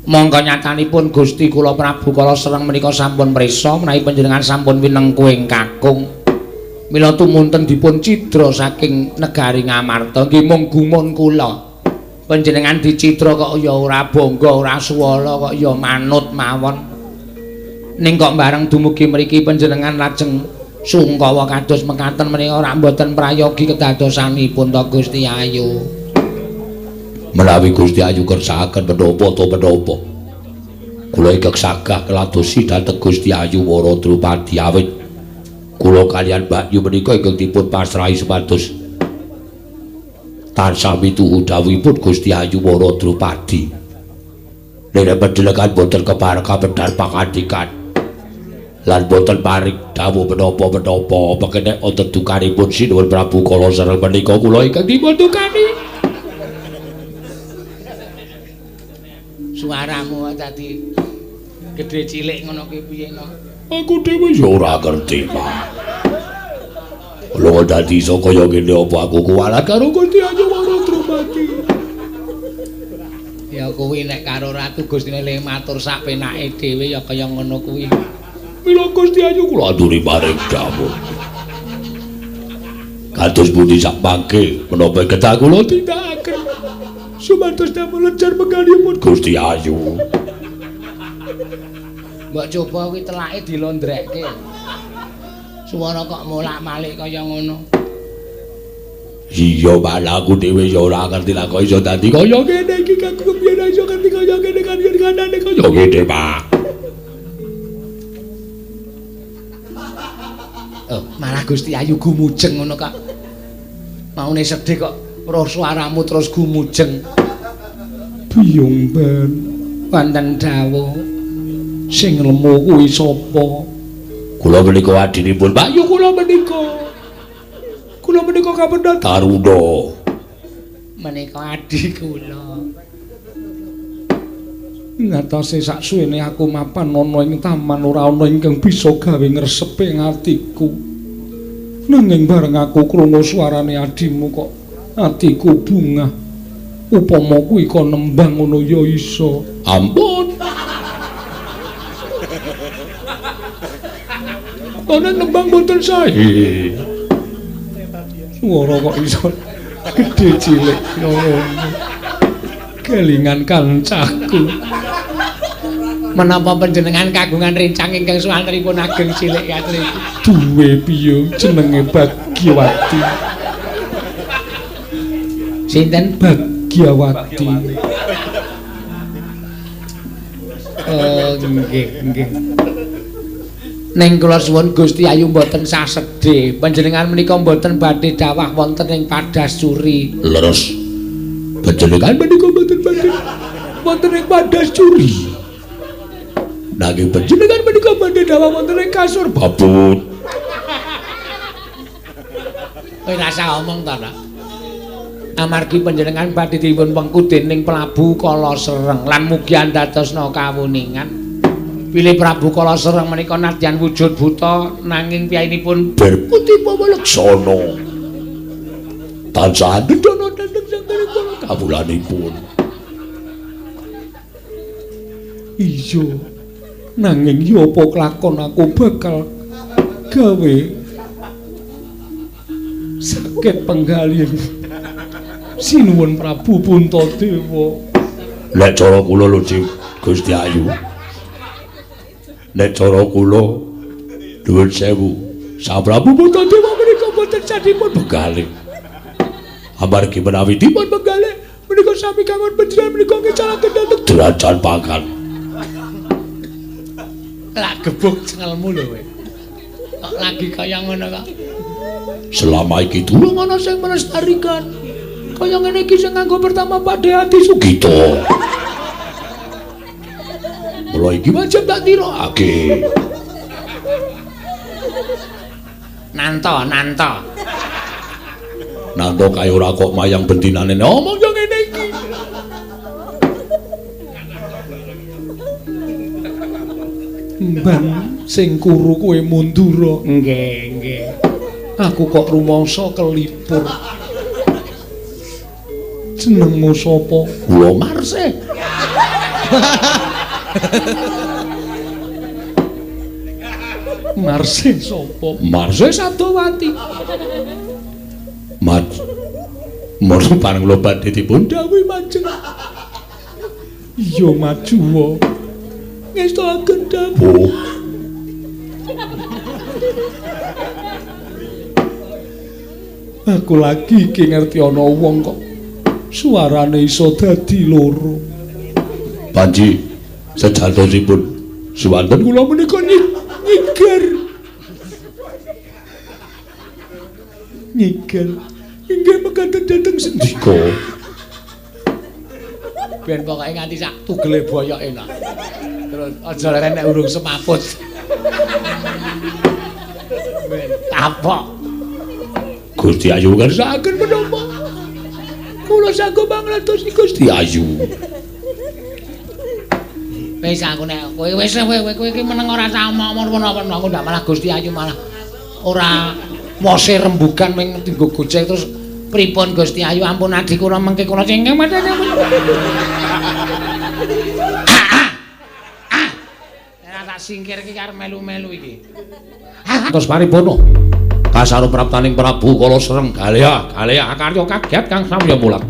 Monggo nyatanipun Gusti kula Prabu Kala Sereng menika sampun prisa menawi panjenengan sampun winengku ing kakung. Mila tumunten dipun cidra saking negari Ngamarta nggih mung gumun kula. Panjenengan dicidra kok ya ora bangga, ora suwala kok ya manut mawon. Ning kok bareng dumugi mriki panjenengan lajeng sungkawa kados mekaten menika ora mboten prayogi kedadosanipun to Gusti Ayu. Menawi Gusti Ayu kersakaken menapa to menapa. Kula ingkang sagah keladosi dhateng Gusti Ayu Wara Drupadi awit kula kaliyan Mbak Yu menika ingkang dipun pasrahi supados tansah mituhu dawuhipun Gusti Ayu Wara Drupadi. Nderek pedhelekan boten kepareng kapedhar pangandikan. Lan boten paring dawuh menapa-menapa pekene wonten dukanipun Sinuwun Prabu Kala Sereng menika kula ingkang dipun dukani. Suaramu dadi gedhe cilik ngono ki piye no? Aku dhewe ya ora ngerti, Pak. Lha dadi iso kaya ngene apa aku kuwalat karo Gusti Ayu Waradrupati. Ya kuwi nek karo Ratu Gustine le matur sak penake dhewe ya kaya ngono kuwi. Mila Gusti Ayu kula aturi paring dawuh. Kados pundi sak mangke menapa kedah kula tindakaken supados damel lencar penggalihipun Gusti Ayu. Mbok coba kuwi telake dilondrekke. Suara kok molak-malik kaya ngono. Iya, malah aku dhewe ya ora ngerti lah kok iso dadi kaya ngene iki. Aku kepiye iso ngerti kaya ngene kan yen kandhane kaya ngene, Pak. Oh, malah Gusti Ayu gumujeng ngono kok. Maune sedih kok roh suaramu terus gumujeng. Biyung ben wonten dawuh. Sing lemu kuwi sapa? Kula menika adinipun Pak Yu kula menika. Kula menika kapendhat Taruna. Menika adi kula. Ngatasi sak suwene aku mapan ana ing taman ora ana ingkang bisa gawe ngresep ing atiku. Nanging bareng aku krungu suarane adimu kok atiku bungah. Upama kuwi kon nembang ngono ya iso. Ampun. Ana nembang mboten sae. Swara kok iso gedhe cilik ngono. Kelingan kancaku. Menapa panjenengan kagungan rencang ingkang swantenipun ageng cilik kados iki? Duwe piye jenenge Bagyawati. Sinten? Bagyawati. Oh, nggih, nggih. Ning kula suwun Gusti Ayu mboten sah sedih. Panjenengan menika mboten badhe dawah wonten ing Padasuri. Leres. Panjenengan menika mboten badhe wonten ing Padasuri. Nanging panjenengan menika badhe dawah wonten ing kasur babut. Kowe rasa omong to, Nak? Amargi panjenengan badhe dipun pengku dening Prabu Kala Sereng lan mugi andadosna kawuningan. Bilih Prabu Kala Sereng menika nadyan wujud buta nanging piyayinipun berputi bawa leksana. Tansah andhana dhateng sang para kawulanipun. Iya. Nanging ya apa kelakon aku bakal gawe sakit penggalih Sinuwun Prabu Puntadewa. Nek cara kula lho Gusti Ayu. Nek cara kula nuwun sewu, Sang Prabu Puntadewa menika boten sadipun benggalih. Amargi menawi dipun benggalih menika sami kanggon panjenengan menika ngecalaken dhateng derajat pangkat. Lak gebuk cengelmu lho kowe. Kok lagi kaya ngono kok. Selama iki durung ana sing melestarikan. Kaya ngene iki sing nganggo pertama Pakde Adi Sugito. Mula iki wajib tak tirokake. Nanto, nanto. Nanto kae ora kok mayang bentinane omong yo ngene iki. Mban sing kuru kowe mundura. Nggih, nggih. Aku kok rumangsa kelipur. Jenengmu sapa? Kula Marsih. Marsih sapa? Marsih Sadowati. Mat. Mula bareng kula badhe dipun dawuhi majeng. Iya majuwa. Ngestoaken dawuh. Aku lagi iki ngerti ana wong kok suarane iso dadi loro. Panji sejatosipun suwanten kula menika nyiger. Nyiger. Inggih mekaten dhateng sendika. Ben pokoke nganti sak tugele boyoke nak. Terus aja leren nek urung semaput. Kapok. Gusti Ayu ngersakaken menapa? Kula sanggup mangladosi Gusti Ayu. Wis aku nek kowe wis kowe iki meneng ora usah omong menapa-menapa aku ndak malah Gusti Ayu malah ora mose rembugan ming dinggo gojek terus pripun Gusti Ayu ampun adi kula mengke kula sing tak singkir iki arep melu-melu iki. Terus paripurna. Kasaro praptaning Prabu Kala Sreng Galea, Galea akarya kagiat kang samya mulat.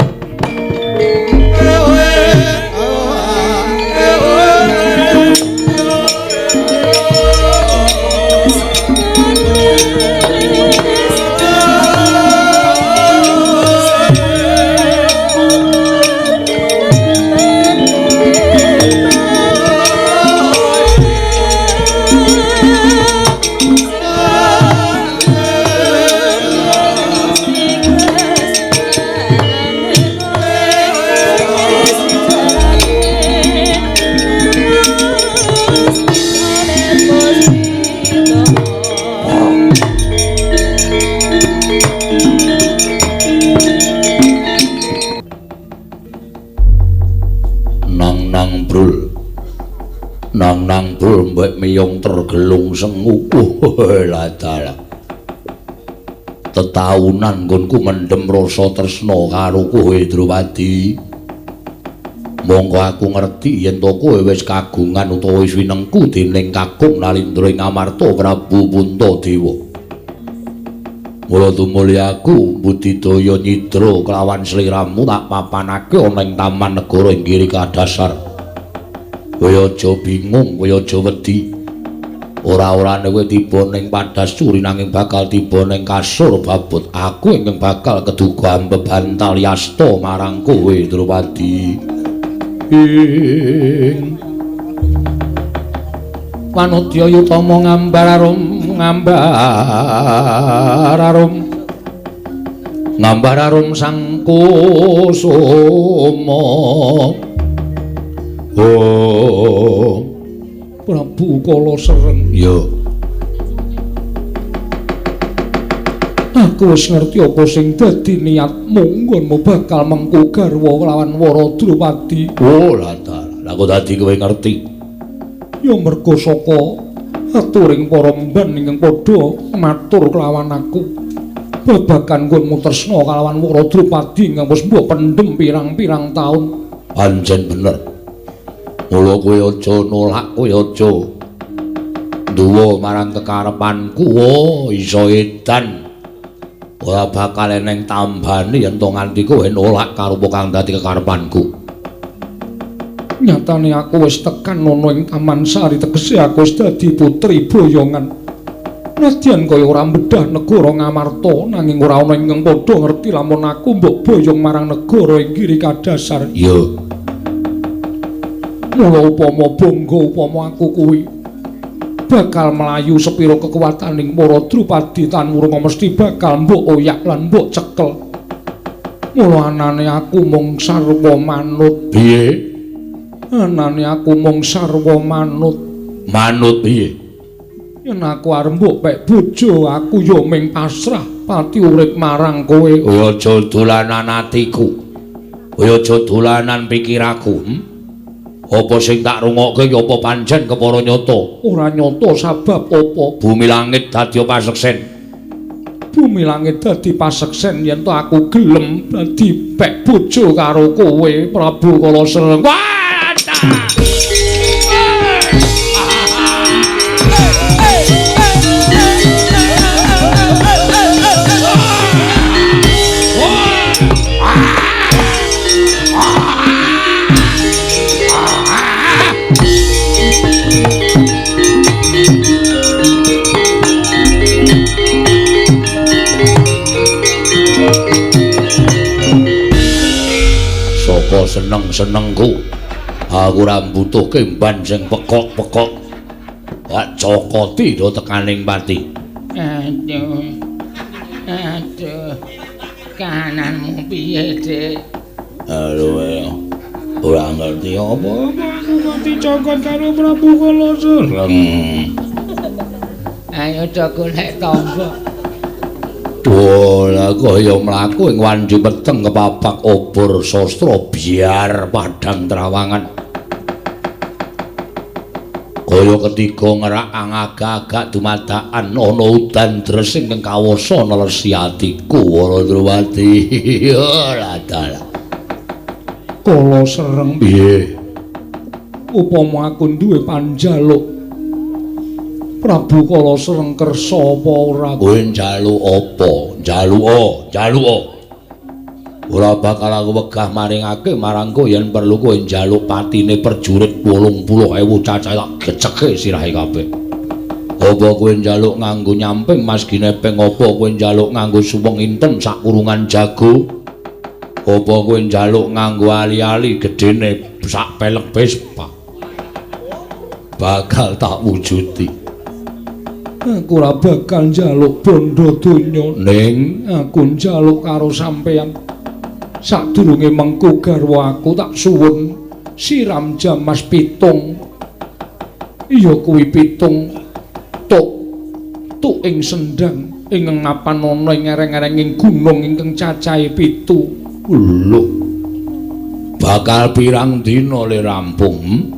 Nang brul mbek miyung tergelung sengu. Ladalah. Tetaunan nggonku mendem rasa tresna karo kowe Drupadi. Monggo aku ngerti yen to kowe wis kagungan utawa wis winengku dening Kakung Nalindra ing Amarta Prabu Puntadewa. Mula tumuli aku budidaya nyidra kelawan sliramu tak papanake ana ing taman negara ing kiri kadasar. Kowe aja bingung, kowe aja wedi. Ora-orane kowe tiba ning padhasturi nanging bakal tiba ning kasur babut. Aku ingkang bakal keduga ambebantal yasta marang kowe Drupadi. Ing Wanodya Yutama ngambar arum ngambar arum ngambar arum sang kusuma. Oh Prabu Kala Sreng. Ya. Aku wis ngerti apa sing dadi niatmu, nggonmu bakal mengku garwa lawan Wara Drupadi. Oh, lah ta. Lah kok dadi kowe ngerti? Ya mergo saka aturing para mban ingkang padha matur kelawan aku. Babagan nggonmu tresna kalawan Wara Drupadi ingkang wis mbok pendhem pirang-pirang taun. Pancen bener. Mula kowe aja nolak, kowe aja nduwa marang kekarepanku. Oh, iso edan. Ora bakal eneng tambane yen to nganti kowe nolak karo apa kang dadi kekarepanku. Nyatane aku wis tekan ana ing Taman Sari, tegese aku wis dadi putri boyongan. Nadyan kaya ora mbedhah negara Ngamarta, nanging ora ana ingkang padha ngerti lamun aku mbok boyong marang negara ing kiri kadasar. Iya. Mula upama bangga upama aku kuwi bakal mlayu sepira kekuwataning para Drupadi tan wurunga mesti bakal mbok oyak lan mbok cekel. Mula anane aku mung sarwa manut. Piye? Anane aku mung sarwa manut. Manut piye? Yen aku arep mbok pek bojo, aku ya ming pasrah pati urip marang kowe. Kowe aja dolanan atiku. Kowe aja dolanan pikiraku. Apa sing tak rungokke iki apa pancen kepara nyata? Ora nyata sabab apa? Bumi langit dadi paseksen. Bumi langit dadi paseksen yen to aku gelem dadi pek bojo karo kowe Prabu Kala Sreng. Wah! Seneng-senengku aku ora mbutuhke mban sing pekok-pekok. Wak cokoti do tekaning pati. Aduh. Aduh. Kahananmu piye, Dik? Aduh. Ora ngerti apa-apa aku kok dicokot karo Prabu Kala Sreng. Ayo do golek tangga. Duh, lah kaya mlaku ing wanci peteng kepapak obor sastra biar padhang trawangan. Kaya ketiga ngerak angagak-agak dumadakan ana udan dres ingkang kawasa nelesi atiku Wara Drupadi. Ora dalah. Kala sereng piye? Upama aku duwe panjaluk Prabu Kala Sereng kersa apa ora? Kowe njaluk apa? Njaluka, njaluka. Ora bakal aku wegah maringake marang kowe yen perlu kowe njaluk patine perjurit 80.000 cacah tak geceke sirahe kabeh. Apa kowe njaluk nganggo nyamping Mas Ginepeng? Apa kowe njaluk nganggo suweng inten sak kurungan jago? Apa kowe njaluk nganggo ali-ali gedene sak pelek Vespa? Bakal tak wujudi. Aku ora bakal njaluk bondo donya, ning aku njaluk karo sampeyan. Sadurunge mengku garwa aku tak suwun siram jamas pitung. Iya kuwi pitung tuk tuk ing sendang ing ngapan ana ing ereng-erenging gunung ingkang cacahe 7. Lho. Bakal pirang dina le rampung?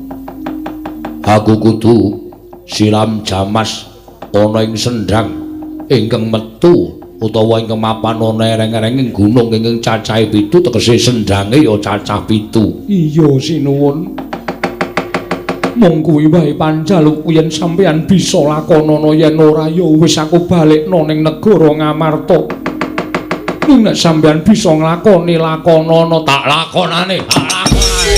Aku kudu siram jamas ana ing sendang ingkang metu utawa ingkang mapan ana ereng-erenging gunung ingkang cacahe 7, tegese sendange ya cacah 7. Iya sinuwun. Mung kuwi wae panjalukku yen sampeyan bisa lakonana, yen ora ya wis aku balekno ning negara Ngamarta. Ning nek sampeyan bisa nglakoni lakonana, tak lakonane, tak lakonane.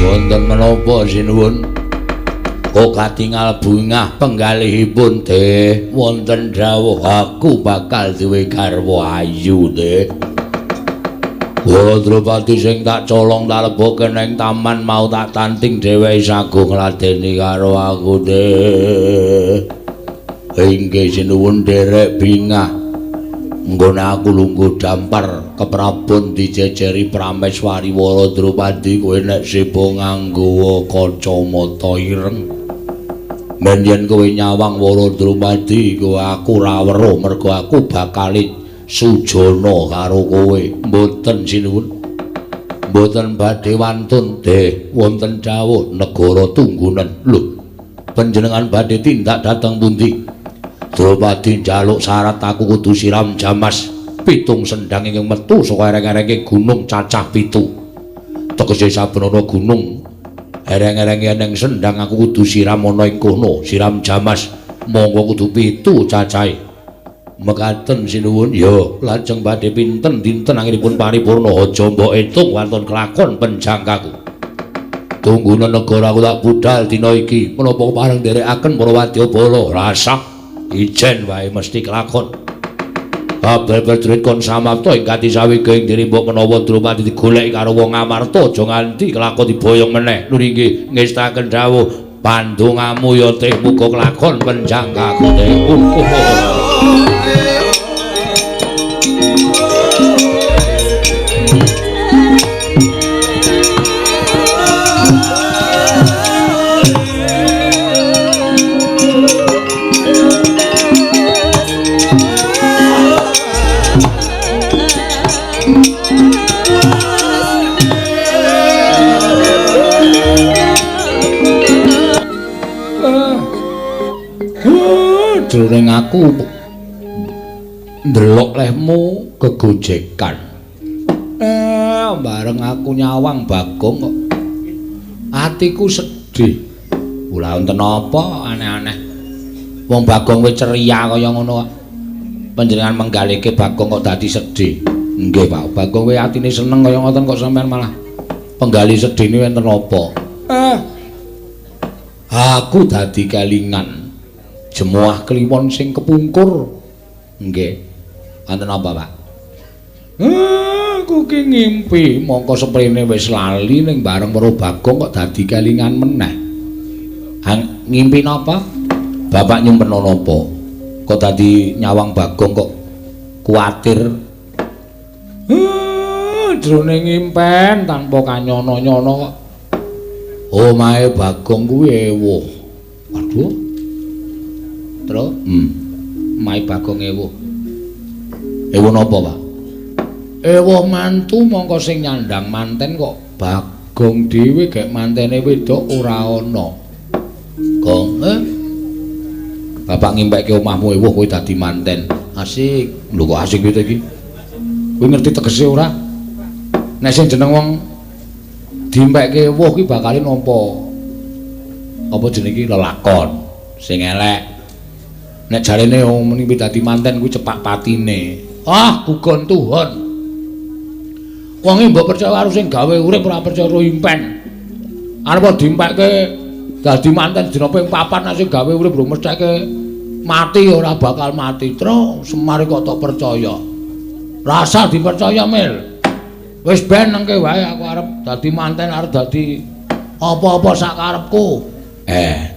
Wonten menapa sinuwun? Kok katingal bungah penggalihipun teh wonten dawuh aku bakal duwe garwa ayu teh. Wara Drupadi sing tak colong tak lebokke ning taman mau tak tanting dheweke saguh ngladeni karo aku teh. Inggih sinuwun derek bingah. Nggone aku lungguh dampar keprabon dijejeri Prameswari Wara Drupadi kowe nek seba nganggo kacamata ireng. Men yen kowe nyawang Wara Drupadi kowe aku ora weruh mergo aku bakal sujana karo kowe. Mboten sinuwun. Mboten badhe wantun deh wonten dawuh negara tunggunen. Lho, panjenengan badhe tindak dhateng pundi? Drupadi njaluk syarat aku kudu siram jamas 7 sendang ingkang metu saka ereng-erenge gunung cacah 7. Tegese saben ana gunung ereng-erenge ning sendang aku kudu siram ana ing kono, siram jamas monggo kudu 7 cacahe. Mekaten sinuwun. Ya, lajeng badhe pinten dinten anggenipun paripurna aja mbok etung wonten kelakon penjangkaku. Tunggune negara aku tak budal dina iki. Menapa pareng nderekaken para wadyabala? Rasah ijen wae mesti kelakon. Kabeh prajurit kon samapta ing katisawega ing diri mbok menawa Drupadi digoleki karo wong Amarta aja nganti kelakon diboyong meneh. Lho inggih ngestaken dawuh pandongamu ya teh muga kelakon penjangkaku teh. Jroning aku ndelok lehmu kegojekan. Bareng aku nyawang Bagong kok atiku sedih. Ora wonten apa aneh-aneh. Wong Bagong wis ceria kaya ngono kok. Panjenengan menggalike Bagong kok dadi sedih. Nggih, Pak. Bagong kowe atine seneng kaya ngoten kok sampean malah penggali sedhine wonten apa? Aku dadi kelingan jemuah kliwon sing kepungkur. Nggih. Wonten apa, Pak? Aku ki ngimpi mongko seprene wis lali ning bareng weruh Bagong kok dadi kelingan meneh. Ngimpi napa? Bapak nyumpena napa? Kok dadi nyawang Bagong kok kuwatir? Jroning ngimpen tanpa kanyono-nyono kok omahe Bagong kuwi ewuh. Waduh. Terus, omahe Bagong ewuh. Ewuh napa, Pak? Ewuh mantu mongko sing nyandang manten kok Bagong dhewe gek mantene wedok ora ana. Gong, Bapak ngimpekke omahmu ewuh kowe dadi manten. Asik. Lho kok asik piye iki? Kowe ngerti tegese ora? Nek sing jeneng wong dimpekke ewuh ki bakale nampa apa jenenge iki lelakon sing elek. Nek jarene wong muni dadi manten kuwi cepak patine. Ah, gugon tuhon. Wonge mbok percaya karo sing gawe urip ora percaya karo impen. Arep dimpekke dadi manten dina ping 4 nek sing gawe urip rung mestheke mati ora bakal mati. Truk Semar kok tak percaya. Rasa dipercaya, Mil. Wis ben nengke wae aku arep dadi manten, arep dadi apa-apa sak karepku.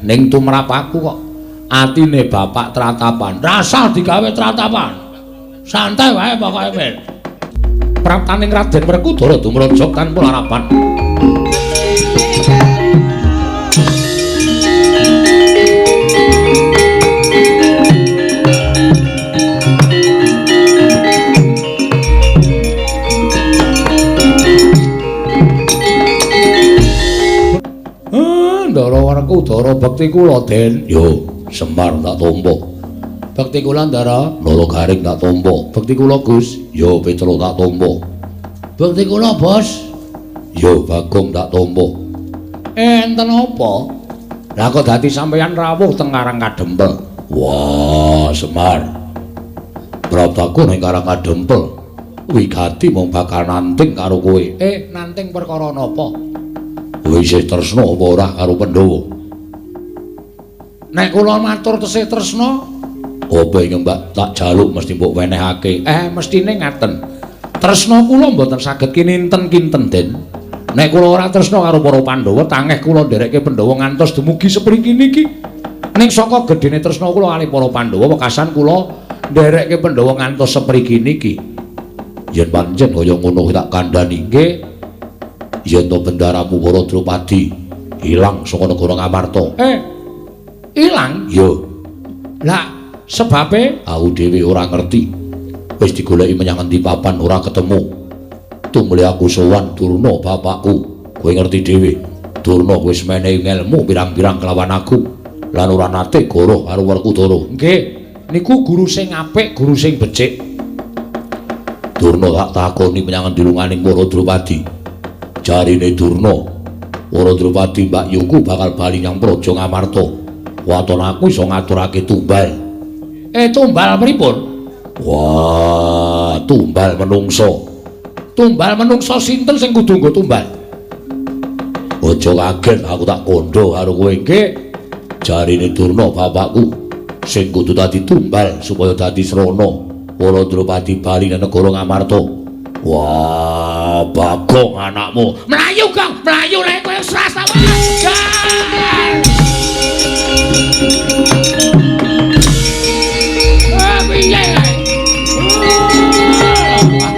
Ning tumrap aku kok atine bapak tratapan. Rasa digawe tratapan. Santai wae pokoke, Mil. Praptaning Raden Werkudara dumrajog tanpa larapan. Ndara Werkudara bekti kula, Den. Yo, Semar tak tampa. Bekti kula, Ndara. Nala Garing tak tampa. Bekti kula, Gus. Yo, Petro tak tampa. Bekti kula, Bos. Yo, Bagong tak tampa. Enten apa? Lah kok dadi sampeyan rawuh teng Karang Kadempel? Wah, Semar. Praptaku ning Karang Kadempel wigati mung bakal nanting karo kowe. Nanting perkara napa? Kowe isih tresna apa ora karo Pandhawa? Nek kula matur tesih tresna, apa ing mbak tak jaluk mesti mbok wenehake? Mestine ngaten. Tresna kula mboten saged kininten-kinten, Den. Nek kula ora tresna karo para Pandhawa, tangeh kula nderekke Pandhawa ngantos dumugi sepriki niki. Ning saka gedhene tresna kula kalih para Pandhawa, wekasan kula nderekke Pandhawa ngantos sepriki niki. Yen pancen kaya ngono tak kandhani. Nggih. Yen to bendaramu para Drupadi ilang saka negara Ngamarta. Ilang? Yo. Lah sebabe aku dhewe ora ngerti. Wis digoleki menyang endi papan ora ketemu. Tumuli aku sowan Durna bapakku. Kowe ngerti dhewe. Durna wis menehi ngelmu pirang-pirang kelawan aku lan ora nate goroh karo Werkudara. Nggih, niku guru sing apik, guru sing becik. Durna tak takoni menyang endi lunganing para Drupadi. Jarine Durna, para Drupadi Mbak Yuku bakal bali nyang Praja Ngamarta. Waton aku iso ngaturake tumbal. Tumbal pripun? Wah, tumbal menungso. Tumbal menungso sinten sing kudu nggo tumbal? Aja kaget aku tak kandha karo kowe. Nggih. Jarine Durna bapakku sing kudu dadi tumbal supaya dadi srana para Drupadi bali nang negara Ngamarta. Wah, Bagong anakmu. Mlayu, Gong, mlayu lek kowe srasa. Piye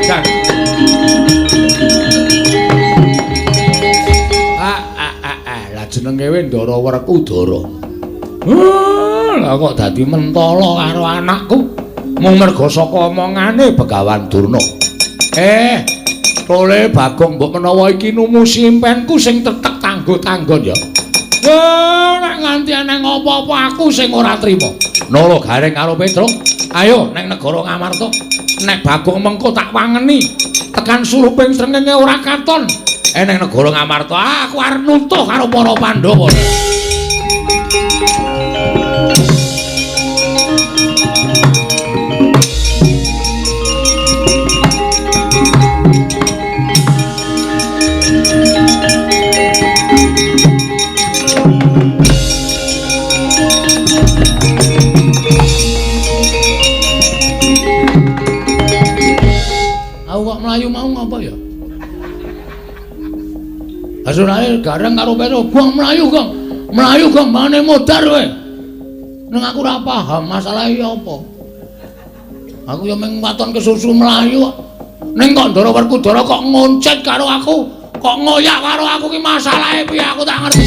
kae? Lah jenenge we Ndara Werkudara. Lah kok dadi mentala karo anakku mung merga saka omongane Begawan Durna. Tole Bagong mbok menawa iki numusi impenku sing tetek tanggo-tanggon ya. Nek nganti ana apa-apa aku sing ora trima. Nala Garing karo Petruk, ayo neng negara Ngamarta. Nek Bagong mengko tak wangeni tekan suruping srengenge ora katon. Neng negara Ngamarta aku arep nutuh karo para Pandhawa. Pesulane gareng karo Petro, "Gong mlayu, Gong. Mlayu, Gong, mane modar kowe." Ning aku ora paham masalahe apa. Aku ya mung waton kesusu mlayu. Ning kok Ndara Werkudara kok ngoncet karo aku, kok ngoyak karo aku ki masalahe piye aku tak ngerti.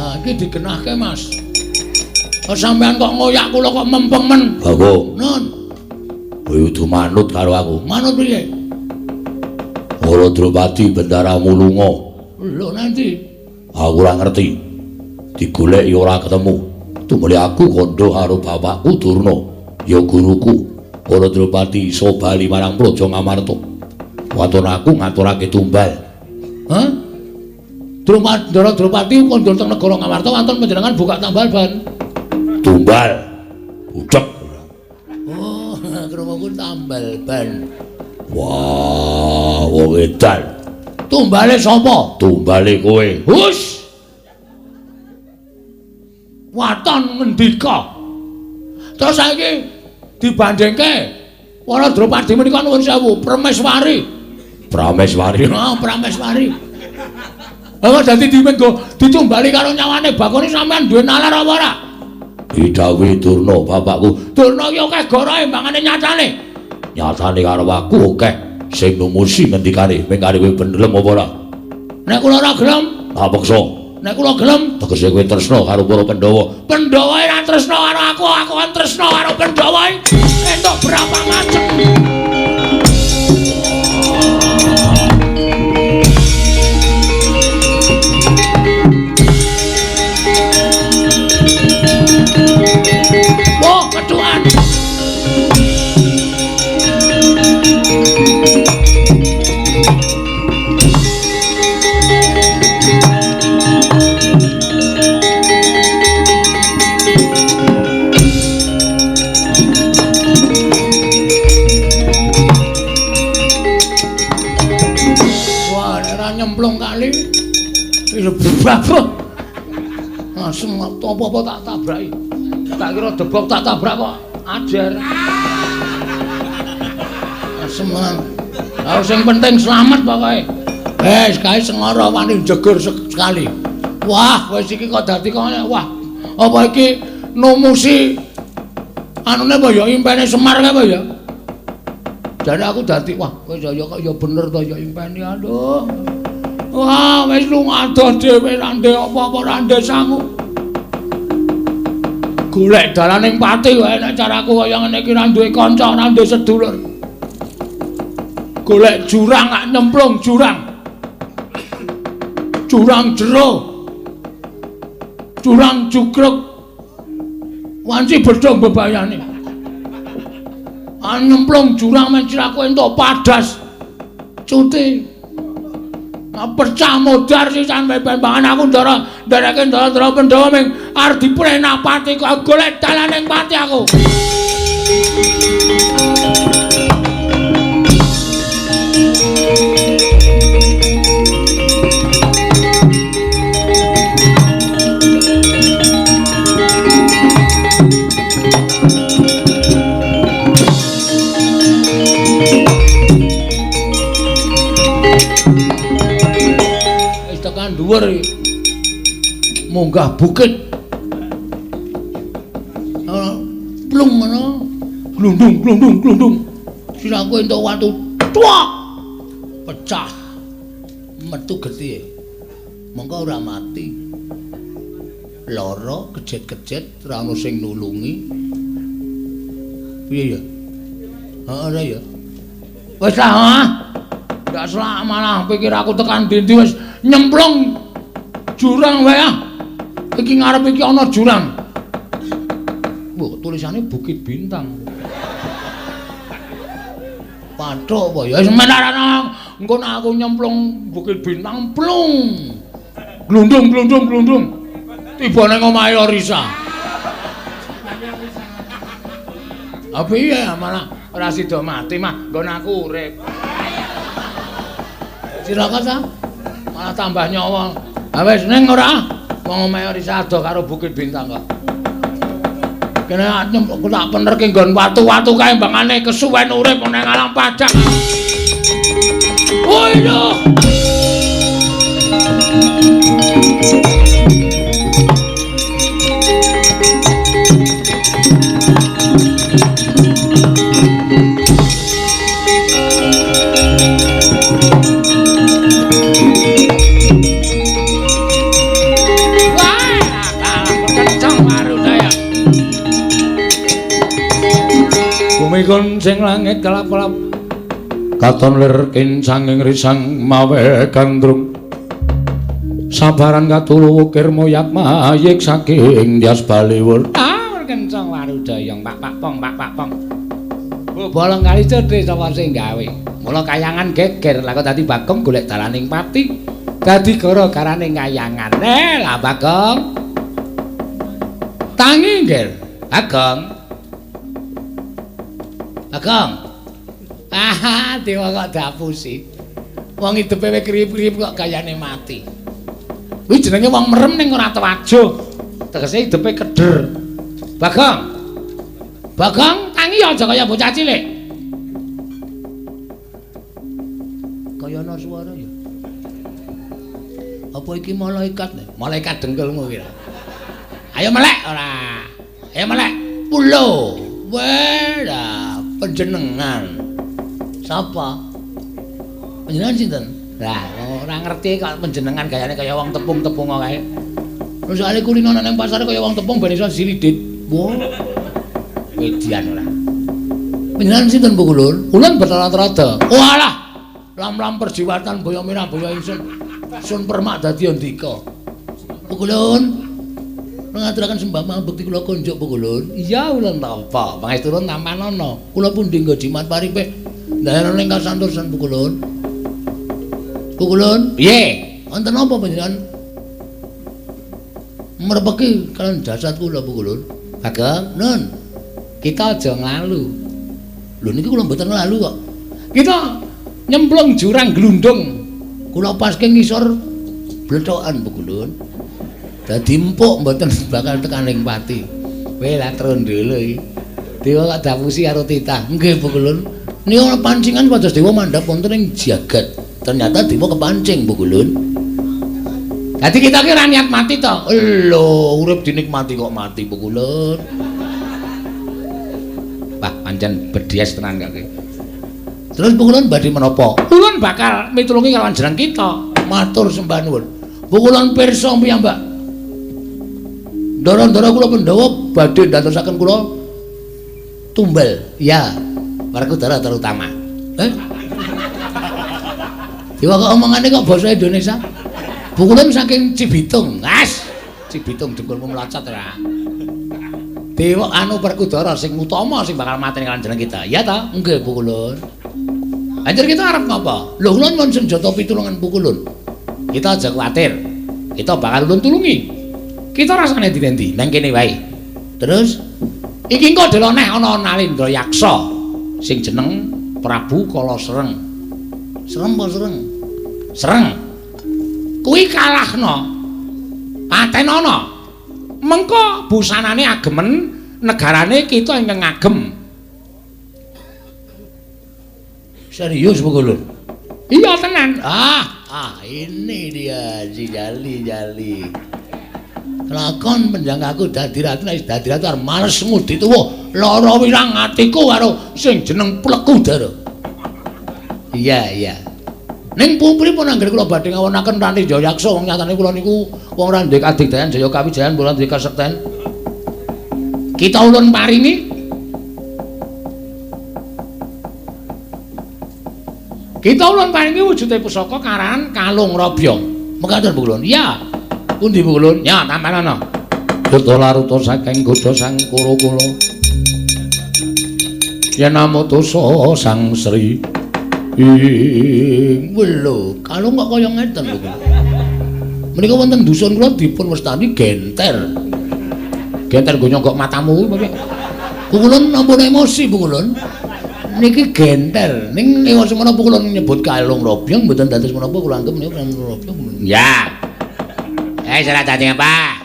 Ah, iki digenahke, Mas. Kok sampean kok ngoyak kula kok mempeng men. Bagong. Nun. Kowe kudu manut karo aku. Manut piye? Ora Drupadi bendaramu lunga. Lho nanti aku ora ngerti. Digoleki ora ketemu. Tumuli aku kandha karo bapakku Durna, ya guruku. Ora Drupadi iso bali marang Praja Ngamarta. Waton aku ngaturake tumbal. Hah? Ndara Drupadi kandha teng negara Ngamarta wonten panjenengan buka tambal ban. Tumbal. Budhek. Oh, krungu tambal ban. Wah, wong edan. Tumbale sapa? Tumbale kowe. Hus. Waton ngendika. Terus saiki dibandingke para Drupadi menika nuwun sewu, Prameswari. Prameswari. Oh, Prameswari. Lah dadi dimenggo ditumbali karo nyawane Bagone sampean duwe nalar apa ora? Didhawuhi Durna bapakku. Durna ki akeh gorohe mbangane nyatane. Nyatane karo aku akeh sing numusi ngendikane mengkare kowe bendelem apa ora? Nek kula ora gelem, tak peksa. Nek kula gelem, tegese kowe tresna karo para Pandhawa. Pandhawa ora tresna karo aku, aku kan tresna karo Pandhawa. Entuk berapa macem. Wah, keduan. Wah, ora nyemplung kali. Wis babah. Langsung apa-apa tak tabraki. Tak kira debok tak tabrak kok ajar. Asem. Lah sing penting slamet pokoke. Wis kae sengara wani jegur sekali. Wah, wis iki kok dadi kok wah. Apa iki numusi anune apa ya impene Semar kae apa ya? Jare aku dadi wah, wis ya kok ya bener to ya impene aduh. Wah, wis lunga adoh dhewe ra ndek apa-apa ra ndek sangu. Golek dalaning pati wae nek caraku kaya ngene iki ra duwe kanca, ra duwe sedulur. Golek jurang lak nyemplung jurang. Jurang jero. Jurang jugruk. Wanci bedhong bebayane. Nyemplung jurang men siraku entuk padas. Cuti. Pecah modar sisan pembangan aku ndara ndereke ndara-ndara Pandhawa ming arep diprenapati kok golek dalaning pati aku. Tekan dhuwur munggah bukit plung ngono glundung glundung glundung siraku entuk watu tuak pecah metu getihe mongko ora mati lara kejet-kejet ora ono sing nulungi piye ya heeh ya wis lah ha ndak selak malah pikir aku tekan dindi wis nyemplung jurang wae ah. Iki ngarep iki ana jurang. Wah, tulisane Bukit Bintang. Pathuk apa ya wis menarana engko nek aku nyemplung Bukit Bintang plung. Glundung glundung glundung. Tiba nang omahe Orisa. Apa iya malah ora sida mati mah nggon aku urip. Cilaka ta? Malah tambah nyawa. Ha wis ning ora? Wong omahe Orisa adoh karo Bukit Bintang kok. Kene tak penerke nggon watu-watu kae mbangane kesuwen urip nang alang padang. Oh iya. Bumi sing langit kelap-kelap katon lir kincanging risang mawe gandrung sabaran katulu wukir moyak mayik saking Dyas Baliwur. Ah, kencang warudaya pak pak pong pak pak pong. Bolong kali cedhe sapa sing gawe. Mula kayangan geger lah kok dadi Bagong golek dalaning pati. Dadi gara-garane kayangan. Lah Bagong. Tangi nggih. Bagong. Bagong. Ah, dewa kok dapusi. Wong hidupe wis kriyip-kriyip kok gayane mati. Kuwi jenenge wong merem ning ora tewajuh. Tegese hidupe keder. Bagong. Bagong tangi aja kaya bocah cilik. Kaya ana swara ya. Apa iki malaikat? Malaikat dengkulmu iki. Ayo melek ora. Ayo melek. Pulo. Weh, lah panjenengan. Sapa? Panjenengan sinten? Lah, ora ngerti kok panjenengan gayane kaya wong tepung-tepung kae. Lho soalé kulino nang pasar kaya wong tepung ben iso silidit. Wah. Median ora. Panjenengan sinten Bu Kulun? Kulun Bathara Trada. Walah. Lam-lam perjiwatan boyo mirah boyo ingsun. Sun permak dadi andika. Bu Kulun. Ngaturaken sembah mambekti kula konjuk Bu Kulun. Iya ulun tampa. Pangesturun tampanana. Kula pundi nggo jimat paripe. Ndayana ing kasantosan Bu Kulun. Bu Kulun, piye? Wonten napa panjenengan merpeki kalian jasad kula Bu Kulun? Bagong, nun. Kita aja nglalu. Lho niki kula mboten nglalu kok. Kita nyemplung jurang glundung. Kula paske ngisor blethokan Bu Kulun. Dadi empuk mboten bakal tekaning pati. Kowe lah trondolo iki. Dewa kok dapusi karo titah. Nggih Bu Kulun. Niki ana pancingan pados dewa mandhap wonten ing jagat. Ternyata dewa kepancing Bu Kulun. Dadi kita ki ora niat mati to. Lho, urip dinikmati kok mati Bu Kulun. Wah, pancen bedies tenan kok iki. Terus Bu Kulun badhe menapa? Ulun bakal mitulungi kalawan jeneng kita. Matur sembah nuwun. Bu Kulun pirsa piyambak. Ndara-ndara kula Pandhawa badhe ndadosaken kula tumbal. Ya, Werkudara terutama. Eh? Dewa kok omongane kok basa Indonesia? Bu Kulun saking Cibitung. As, Cibitung dengkulmu mlocot ora. Dewa anu Werkudara sing utama sing bakal mateni kalian jeneng kita. Ya ta? Nggih Bu Kulun. Anjir kita arep ngapa? Lho kula nyuwun senjata pitulungan Bu Kulun. Kita aja kuwatir. Kita bakal ulun tulungi. Kita rasane ndi-ndi nang kene wae. Terus iki engko deloneh ana Nalendra Yaksa sing jeneng Prabu Kala Sereng. Serem apa sereng? Sereng. Kuwi kalahno. Patenana. Mengko busanane agemen negarane kita ingkang ngagem. Serius Bu Kulun? Iya tenan. Ah, ini dia si Jali-jali. Lakon penjangkaku dadi ratu nek dadi ratu arep males ngudi tuwa. Lara wirang atiku karo sing jeneng Plekudara. Iya, iya. Ning pripun anggere kula badhe ngawonaken Rani Jayaksa wong nyatane kula niku wong ora ndek adigdayan Jaya Kawijayan ora ndek kasekten. Kita ulun paringi. Kita ulun paringi wujude pusaka karan Kalung Rabya. Mekaten Bu Kulun. Iya. Pundi Bu Kulun? Ya, tampanana. Duta laruta saking godha sang Kura-kura. Yen amutusa Sang Sri ing welo, kalung kok kaya ngeten lho. Menika wonten dusun kula dipun wastani genter. Genter nggo nyonggok matamu kuwi piye? Bu Kulun ampun emosi Bu Kulun. Niki genter. Ning ewa semono Bu Kulun nyebut kalung robyong mboten dados menapa kula anggep menika kalung robyong. Ya. Eh, salah dadi apa?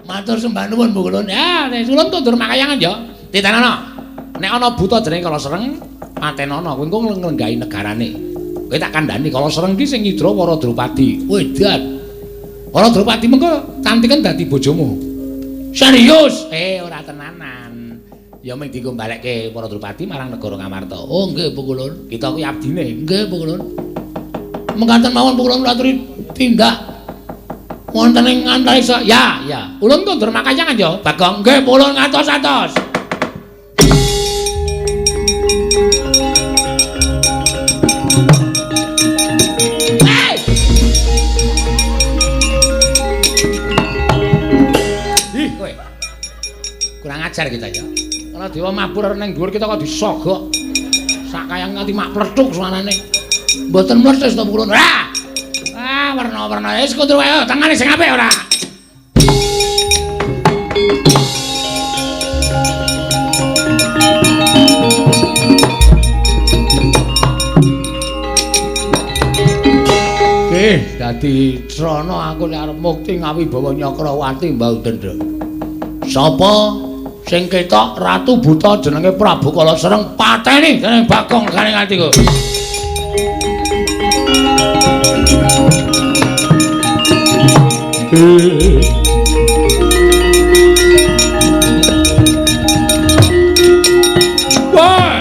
Matur sembah nuwun Bu Kulun. Ya, nek ulun kondur makayangan ya. Titenono. Nek ana buta jenenge Kala Sreng, patenono kowe engko nglenggahi negarane. Kowe tak kandhani Kala Sreng ki sing nyidra Wara Drupadi. Wedan. Wara Drupadi mengko tantiken dadi bojomu. Serius? Ora tenanan. Ya mung dienggo balekke Wara Drupadi marang negara Ngamarta. Oh, nggih Bu Kulun. Kita kuwi abdine. Nggih Bu Kulun. Mekaten mawon Bu Kulun aturi tindak wonten ing antariksa. Ya, ya. Ulun kondur makayangan ya, Bagong. Nggih, ulun ngatos-atos. Hey! Ih, kowe. Kurang ajar kita ya. Kalau dewa mabur ning dhuwur kita kok disogok. Sak kayang nganti mak pledhuk suarane. Mboten mletes to, Bu Kulun. Ah! Ah, werna-werna wis kondur wae, tangane sing apik ora. Nggih, dadi srana aku nek arep mukti ngawibawa Nyakrawati Mbah Dendra. Sapa sing ketok Ratu Buta jenenge Prabu Kala Sreng pateni dening Bagong garing atiku. Wah!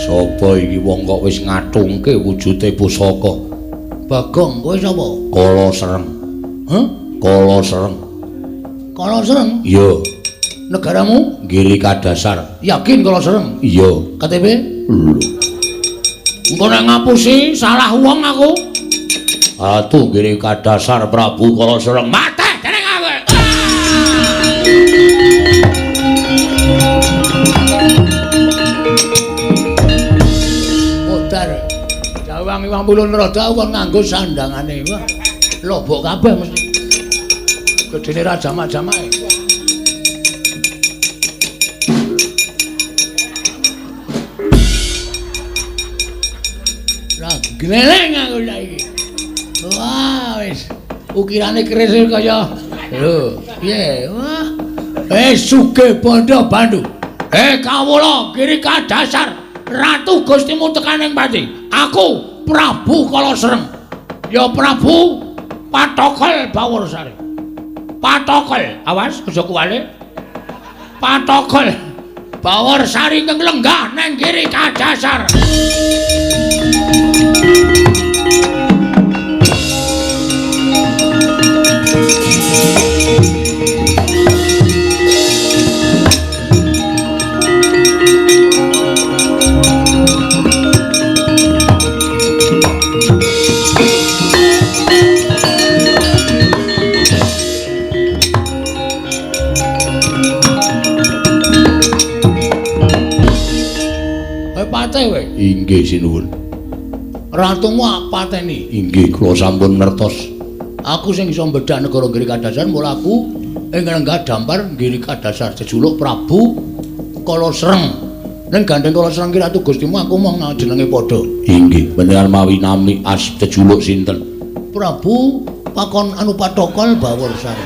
Sapa iki wong kok wis ngatungke wujude pusaka? Bagong, kowe sapa? Kala Sreng. Hah? Kala Sreng. Kala Sreng? Iya. Negaramu? Giri Kadasar. Yakin Kala Sreng? Iya. KTP? Lho. Engko nek ngapusi salah wong aku. Atuh Giri Kadasar Prabu Kala Sreng. Mate dening aku. Modar. Jawang iwang pulun rada kon nganggo sandangane. Wah, lobok kabeh mesti. Gedene ra jamak-jamake. Gleleng aku saiki. Wah, wis ukirane keris kaya lho, piye? Wah. Sugih bondo bandu. Kawula Giri Kadasar Ratu Gustimu tekaning pati. Aku Prabu Kala Sreng. Ya Prabu Patokol Baworsari. Patokol, awas aja kuwale. Patokol Baworsari ingkang lenggah nang Giri Kadasar. Pate kowe. Inggih sinuwun. Ratumu pateni. Inggih kula sampun ngertos. Aku sing iso mbedhak negara Giri Kadasar mula aku ing lenggah dampar Giri Kadasar jejuluk Prabu Kala Sreng. Ning gandeng Kala Sreng ki Ratu Gustimu aku mung jenenge padha. Inggih, panjenengan mawi nami as jejuluk sinten? Prabu Pakon anu Patokol Baworsari.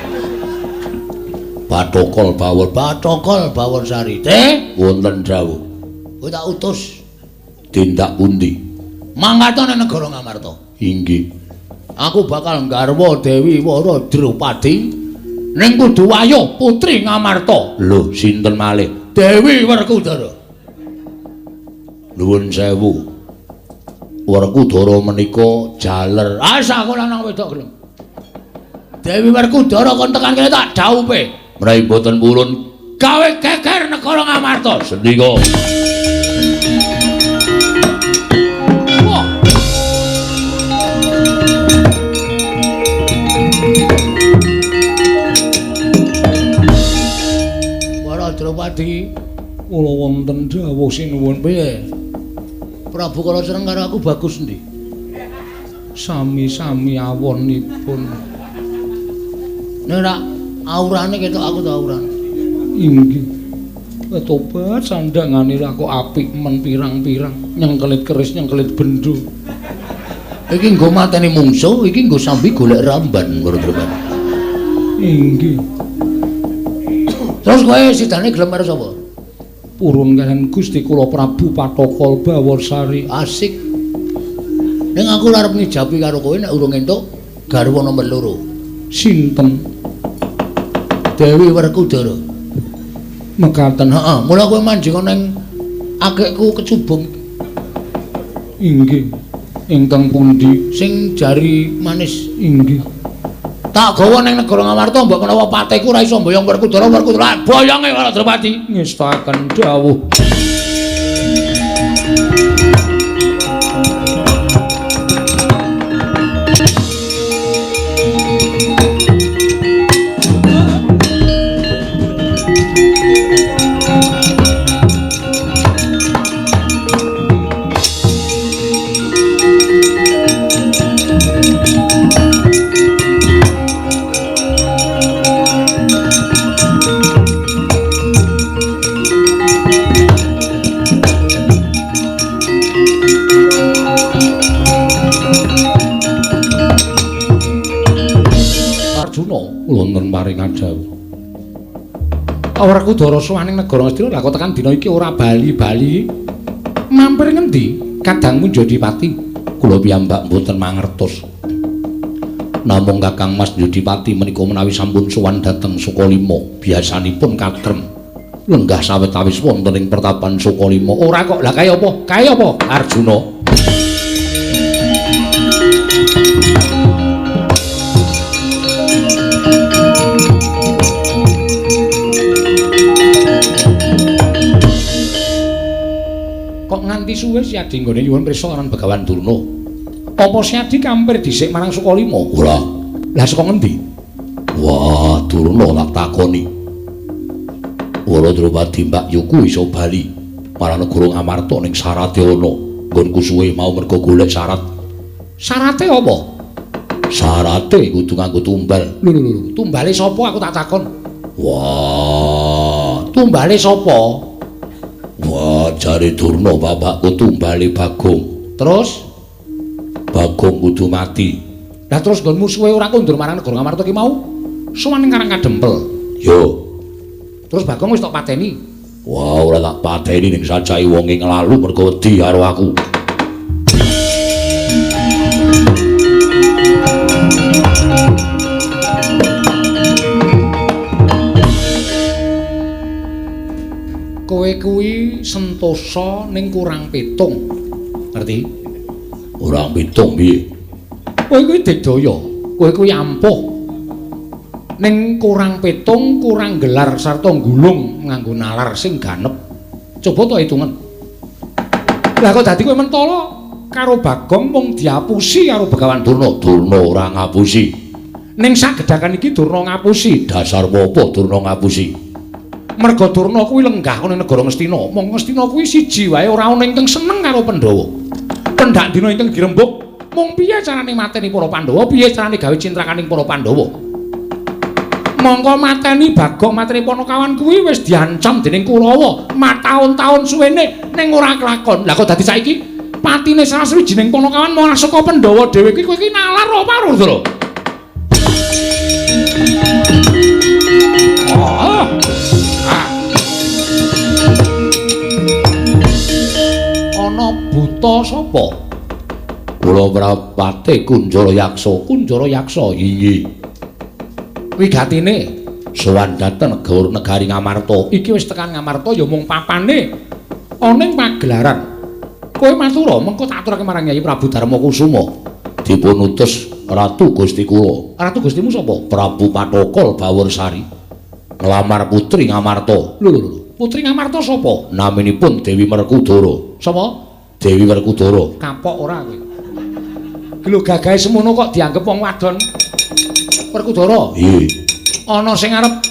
Patokol Bawor Patokol Baworsari. Teh wonten dawuh. Kowe tak utus tindak pundi? Mangkata nang negara Ngamarta. Inggih. Aku bakal nggarwa Dewi Wara Drupadi ning kudu wayuh putri Ngamarta. Lho, sinten malih? Dewi Werkudara. Nuwun sewu. Werkudara menika jaler. Ah, aku lanang wedok gelem. Dewi Werkudara kon tekan kene tak dhaupe. Menawi mboten purun gawe geger negara Ngamarta. Sendika. Drupadi kula wonten dawuh sinuwun. Piye? Prabu Kala Sreng karo aku bagus endi? Sami-sami awonipun. Nek ora aurane ketok aku ta aurane. Inggih. Tobat sandangane ra kok apik men pirang-pirang, nyengkelit keris nyengkelit bendo. Iki nggo mateni mungsuh, iki nggo sambi golek ramban Drupadi. Inggih. Terus kowe sidane gelem karo sapa? Purun kalian Gusti kula Prabu Pathokol Bawarsari. Asik. Ning aku ora arep ngijabi karo kowe nek urung entuk garwa nomor 2. Sinten? Dewi Werkudara. Mekaten. Heeh, mula kowe manjing ning akikku kecubung. Inggih. Ingkang pundi? Sing jari manis. Inggih. Tak gawa ning negara Ngamarta mbok menawa pateku ora iso mboyong Werkudara, Werkudara boyonge karo Drupadi. Ngestakaken dawuh. Wonten paringan dawuh. Werkudara sowan ing negara Ngastina lha kok tekan dina iki ora bali-bali. Mampir ngendi? Kadangmu Jodipati. Kula piyambak mboten mangertos. Namung Kakang Mas Jodipati menika menawi sampun sowan dhateng Sukalima, biasanipun katrem lenggah sawetawis wonten ing pertapan Sukalima. Ora kok, lah kaya apa? Kaya apa? Arjuna. Kok nganti suwe Siadi nggone nyuwun prisa lan Begawan Durna. Apa Siadi kampir dhisik marang Sukalima? Ora. Lah saka ngendi? Wah, Durna tak takoni. Wara Drupadi Mbak Yuku iso bali marang negara Ngamarta ning syarate ana. Nggonku suwe mau mergo golek syarat. Syarate apa? Syarate kudu nganggo tumbal. Lho lho lho, tumbale sapa aku tak takon? Wah, tumbale sapa? Wah, jare Durna bapakku tumbale Bagong. Terus Bagong kudu mati. Lah terus nggonmu suwe ora kondur marang negara Ngamarta ki mau? Sowan ning Karang Kadempel. Yo. Terus Bagong wis tok pateni. Wah, ora tak pateni ning sajahe wonge nglalu mergo wedi karo aku. Kowe kuwi sentosa ning kurang pitung. Ngerti? Kurang pitung piye? Kowe kuwi digdaya, kowe kuwi ampuh. Ning kurang pitung, kurang gelar sarta gulung nganggo nalar sing ganep. Coba to hitungen. Lah kok dadi kowe mentala karo Bagong mung diapusi karo Begawan Durna. Durna ora ngapusi. Ning sak gedhakan iki Durna ngapusi. Dasar apa Durna ngapusi? Merga Durna kuwi lenggah ana negara Ngastina. Mong Ngastina kuwi siji wae ora ana ingkang seneng karo Pandhawa. Pendhak dina ingkang dirembug, mung piye carane mateni para Pandhawa, piye carane gawe cintrakaning para Pandhawa. Mongko mateni Bagong, mateni Panakawan kuwi wis diancam dening Kurawa mataun-taun suwene ning ora kelakon. Lah kok dadi saiki patine salah sawijining Panakawan malah saka Pandhawa dhewe iki kowe iki nalar apa Rudra? Oh. Ana buta sapa? Kula prapate Kunjara Yaksa. Kunjara Yaksa inggih. Wigatine sowan dhateng negari Ngamarta. Iki wis tekan Ngamarta ya mung papane ana ing pagelaran. Kowe matura mengko tak aturake marang Nyai Prabu Darma Kusuma. Dipun utus Ratu Gusti kula. Ratu Gustimu sapa? Prabu Pathokol Bawarsari. Nglamar putri Ngamarta. Lho lho lho. Putri Ngamarta sapa? Naminipun Dewi Werkudara. Sapa? Dewi Werkudara. Kapok ora kowe. Lho gagahe semono kok dianggep wong wadon. Werkudara. Nggih. Ana sing arep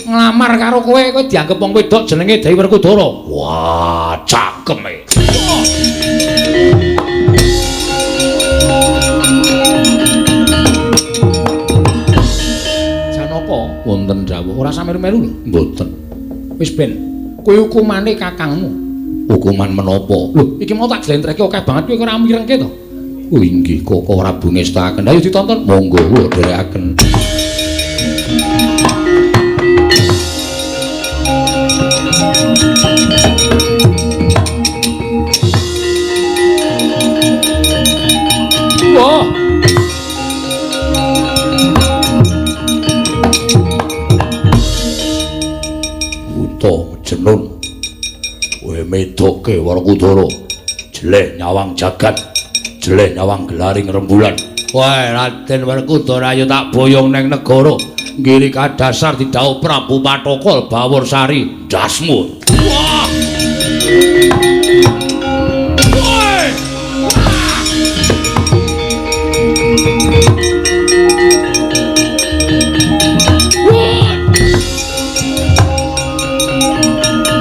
nglamar karo kowe, kowe dianggep wong wedok jenenge Dewi Werkudara. Wah, cakeme. Janaka wonten dawuh ora sameru-meru lho. Mboten. Wis ben. Kuwi hukumane kakangmu. Hukuman menapa? Lho, iki mau tak jlentrehke akeh banget kowe ora mirengke to? Oh inggih, Koko Prabu ngestakaken. Ayo ditonton. Monggo kula dherekaken. Wah. Buta jenun. Kowe medoke Werkudara. Jeleh nyawang jagat. Jeleh nyawang gelaring rembulan. Wah, Raden Werkudara ayo tak boyong neng negara. Nggiri kadasar didhawuh Prabu Pathokol Baworsari. Ndasmu. Wah. Woi. Wah.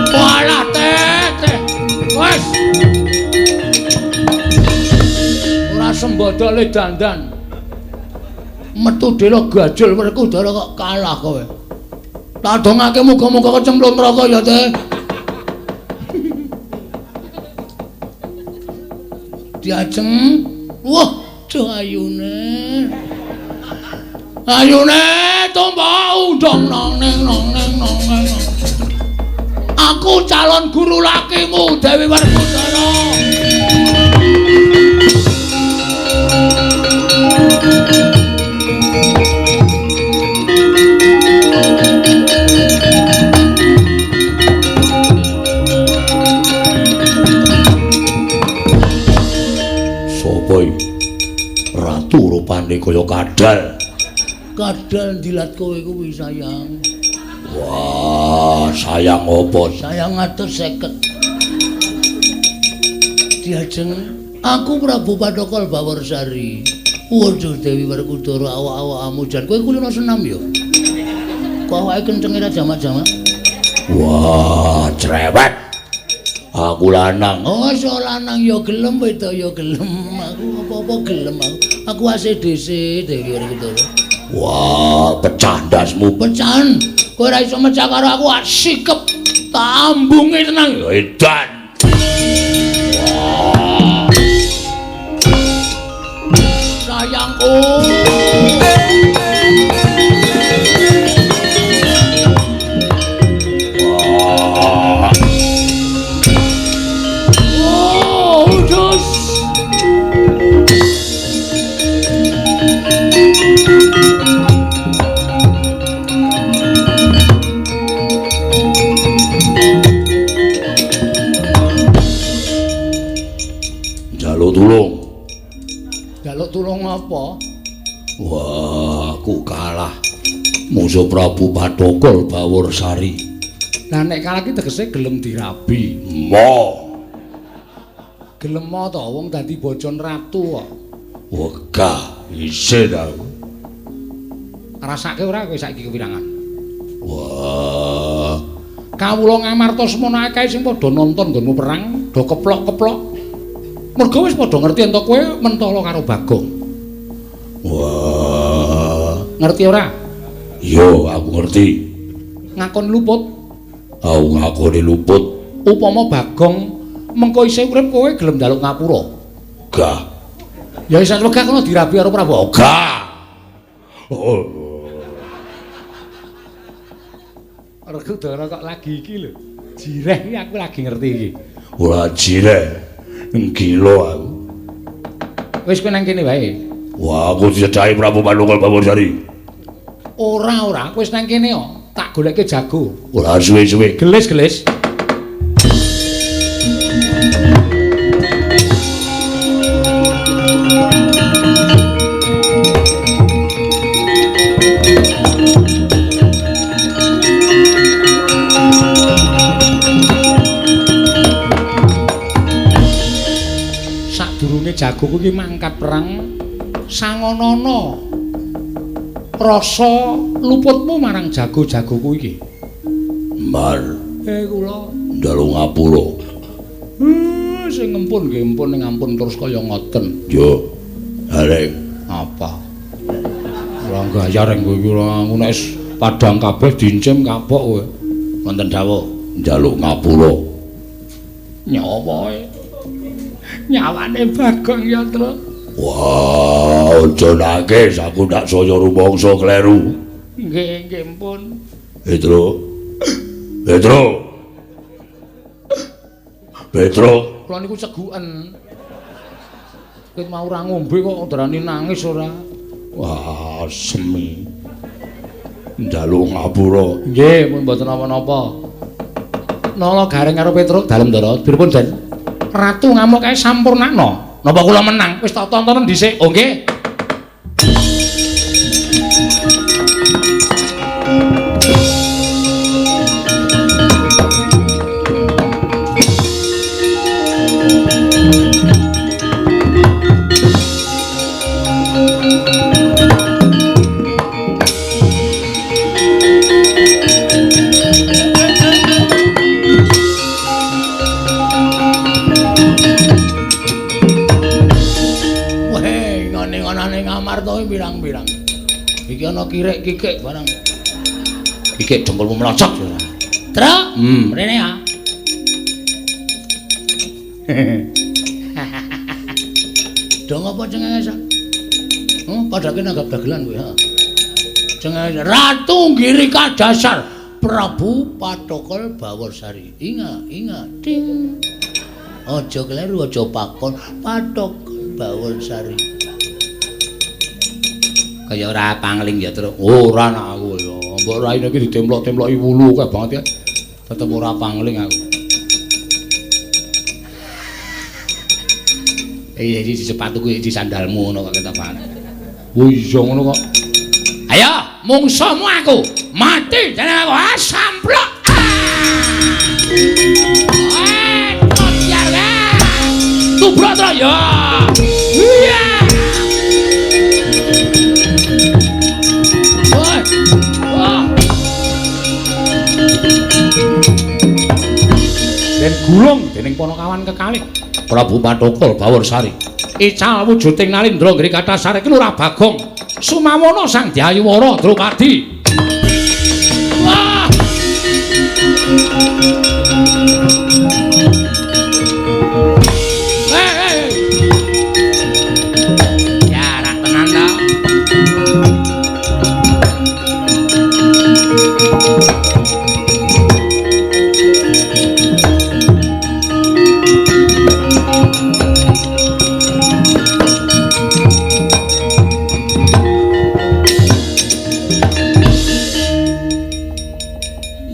Walah teh. Wes. Sembodole dandan. Metu dela gajul Werkudara kok kalah kowe. Tak dongake muga-muga kecemplung neraka ya, Teh. Diajeng. Wah, duh ayune. Ayune tumpah undang nang neng nang neng nang neng. Aku calon guru lakimu Dewi Werkudara. Sopo iki? Ratu rupane kaya kadal. Kadal ndilat kowe kuwi sayang. Wah, sayang apa? Sayang 150. Diajeng aku Prabu Pathokol Baworsari. Waduh Dewi Werkudara awak-awakmu jan kowe kulino senam ya. Kok awake kencenge ra jamak-jamak? Wah, cerewet. Aku lanang. Oh, iso lanang ya gelem, wedok ya gelem. Aku apa-apa gelem aku. Aku ACDC Dewi Werkudara. Wah, pecah ndasmu. Pecahan. Kowe ora iso mecah karo aku, sikep tambunge tenang. Edan. Wah. Sayangku. Wah. Oh, dus. Njaluk tulung. Njaluk tulung apa? Wah, aku kalah. Musuh Prabu Pathokol Baworsari. Lah nek kalah ki tegese gelem dirabi. Mo. Gelem to wong dadi bojon ratu kok. Wegah isin aku. Rasake ora kowe saiki kewirangan. Wah, kawula Ngamarta semono akeh sing padha nonton nggonmu perang, do keplok-keplok. Mergo wis padha ngerti ento kowe mentala karo Bagong. Wah, ngerti ora? Yo, aku ngerti. Ngakon luput. Aku ngakoni luput. Upama Bagong mengko isih urip kowe gelem njaluk ngapura. Gah. Ya isih wegah kono dirabi karo Prabu. Gah. Oh. Werkudara kok lagi iki lho. Jireh iki aku lagi ngerti iki. Ora jireh. Gila aku. Wis kowe nang kene wae. Wah, aku dicedhaki Prabu Pathokol Baworsari. Ora, ora, wis nang kene kok. Tak goleke jago. Ora suwe-suwe. Gelis-gelis. Sadurunge jago kuwi mangkat perang sangonana rasa luputmu marang jago-jagoku iki. Mar. Kula njaluk ngapura. Sing ngempun nggih empun ning ampun terus kaya ngoten. Yo. Arek apa? Ora gayar kowe iki ora ngono wis padhang kabeh dincim kapok kowe. Wonten dawuh. Njaluk ngapura. Nyawae. Nyawane Bagong ya, Tru. Wah, aja nangis, aku ndak saya rumangsa kleru. Nggih, nggih pun. Petro. Petro. Petro. Kula niku ceguken. Kowe mau ora ngombe kok ndarani nangis ora? Wah, semi. Njaluk ngapura. Nggih, pun mboten napa-napa. Nala Gareng karo Petruk dalem Ndara, pripun Den? Ratu ngamuk kae sampurnakno. Napa kula menang? Wis tak tontonen dhisik. Oh nggih. Pirang-pirang. Iki ana kirik-kikik barang. Kikik dengkulmu mlocot ya. Truk, rene ya. Dong apa cengengesan? Padake nanggap dagelan kowe, ha. Cengengesan Ratu Giri Kadasar Prabu Pathokol Baworsari. Inga, inga, ding. Aja kleru, aja pakon Pathokol Baworsari. Kaya ora pangling ya, Truk. Ora nak aku ya. Mbok raine iki ditemplok-temploki wulu akeh banget ya. Tetep ora pangling aku. Iya iki sepatuku iki sandalmu ngono kok ketopane. Oh iya ngono kok. Ayo, mungsuhmu aku. Mati jeneng aku. Ah, samplok. Ah. Eh, tubruk Truk ya. Iya. Den gulung dening Panakawan kekalih Prabu Pathokol Baworsari. Ical wujuding Nalindra Giri Kathasar iki Lurah Bagong Sumawana Sang Dyayuwara Drupadi. Wah. Ya rak tenan ta.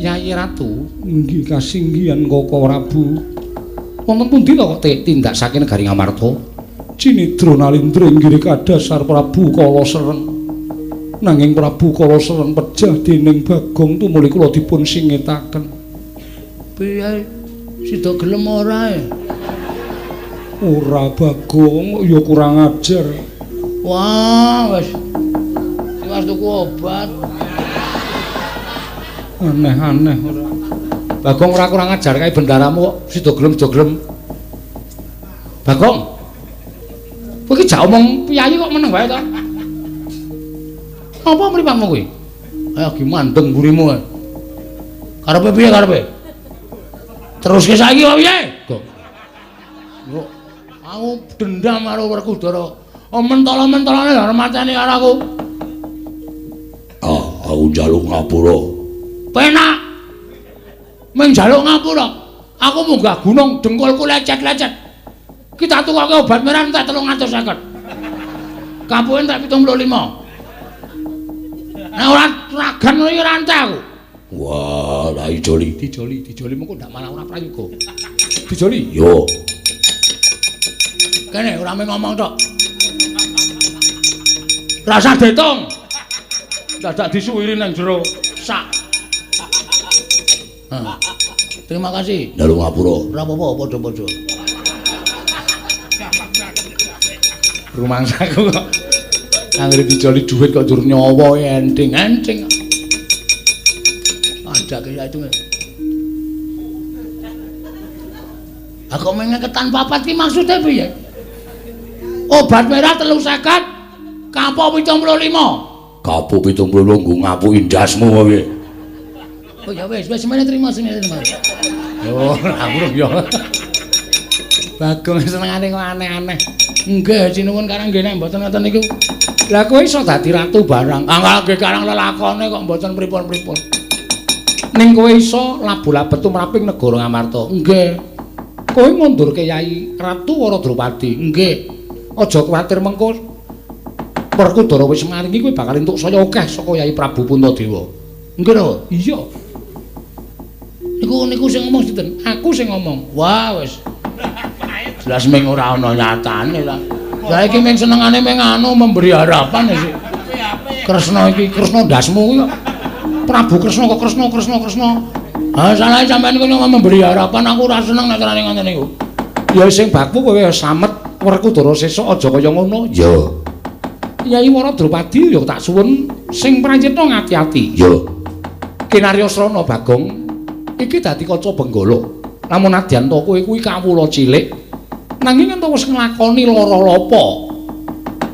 Yayi Ratu, Inggih kasinggihan Koko Prabu. Wonten pundi to kok tindak saking negari Ngamarta? Cinidra Nalindra inggih kadhasar Prabu Kala Sereng. Nanging Prabu Kala Sereng pejah dening Bagong tumuli kula dipun singetaken. Piye sida gelem ora e? Ora Bagong, ya kurang ajar. Wah, wis. Tiwas tuku obat. Aneh-aneh ora. Bagong ora kurang ajar kae bendaramu kok sida gelem-sida gelem. Bagong. Kowe iki jak omong piyayi kok meneng wae to? Apa mripatmu kuwi? Ayo ki mandeng mburimu. Karepe piye karepe? Teruske saiki kok piye? Kok. Aku dendam karo Werkudara. Oh mentala-mentalane arep mateni karo aku. Ah, aku njaluk ngapura. Penak. Mung njaluk ngapura. Aku munggah gunung dengkulku lecet-lecet. Kita tukoke obat merah entek 350. Kapuke entek 75. Nek ora ragan ngono iki ora entek aku. Wah, ra ijoli. Dijoli, dijoli mengko ndak malah ora prayoga. Dijoli. Yo. Kene ora mung ngomong tok. Rasa ditung. Dadak disuwiri nang jero sak. Hah. Terima kasih. Njaluk ngapura. Ora apa-apa, padha-padha. Rumangsaku kok anggere dijoli dhuwit kok njur nyawa enting-enting. Andake ya itu. Aku mengeketan papat ki maksude piye? Obat merah 350, kapok 75. Kapok 75 nggo ngapuki ndasmu apa piye? Oh ya wis, wis semene trimo, semene trimo. Oh, ora ya. Bagong senengane kok aneh-aneh. Nggih, sinuwun karang nggih nek mboten ngoten niku. Lah kowe iso dadi ratu barang. Ah nggih karang lelakone kok mboten pripun-pripun. Ning kowe iso labu-labet tumraping negara Ngamarta. Nggih. Kowe ngundurke Yai Ratu Wara Drupadi. Nggih. Aja kuwatir mengko Werkudara wis maringi kowe bakal entuk saya akeh saka Yai Prabu Puntadewa. Nggih lho. Iya. Niku sing ngomong sinten? Aku sing ngomong. Wah wis. Jelas ming ora ana nyatane ta. Lah iki ming senengane ming anu memberi harapan sih. Kresna iki, Kresna ndasmu kuwi kok. Prabu Kresna kok Kresna Kresna Kresna. Ah salahe sampean kuwi memberi harapan aku ora seneng nek carane ngoten niku. Ya sing baku kowe samet Werkudara sesuk aja kaya ngono. Ya. Yai Wara Drupadi ya tak suwun sing prayitna ngati-ati. Ya. Kinarya Srana Bagong iki dadi kaca benggala. Lamun nadyan to kowe kuwi kawula cilik nanging yen wis nglakoni lara lapa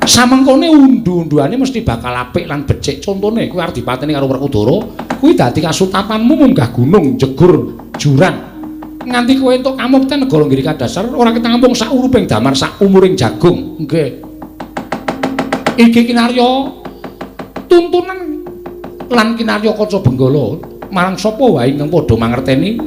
samengkone undu-unduane mesti bakal apik lan becik. Contone kowe arep dipateni karo Werkudara kuwi dadi kasutapanmu munggah gunung jegur jurang nganti kowe entuk kamukten negara Giri Kadasar ora ketampung sak uruping damar sak umuring jagung. Nggih. Iki kinarya tuntunan lan kinarya kaca benggala marang sapa wae ingkang padha mangerteni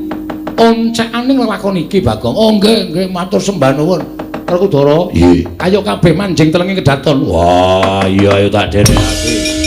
oncekane lelakon iki Bagong. Oh nggih, nggih matur sembah nuwun. Werkudara. Nggih. Ayo kabeh manjing telenge kedaton. Wah, iya ayo tak derekake.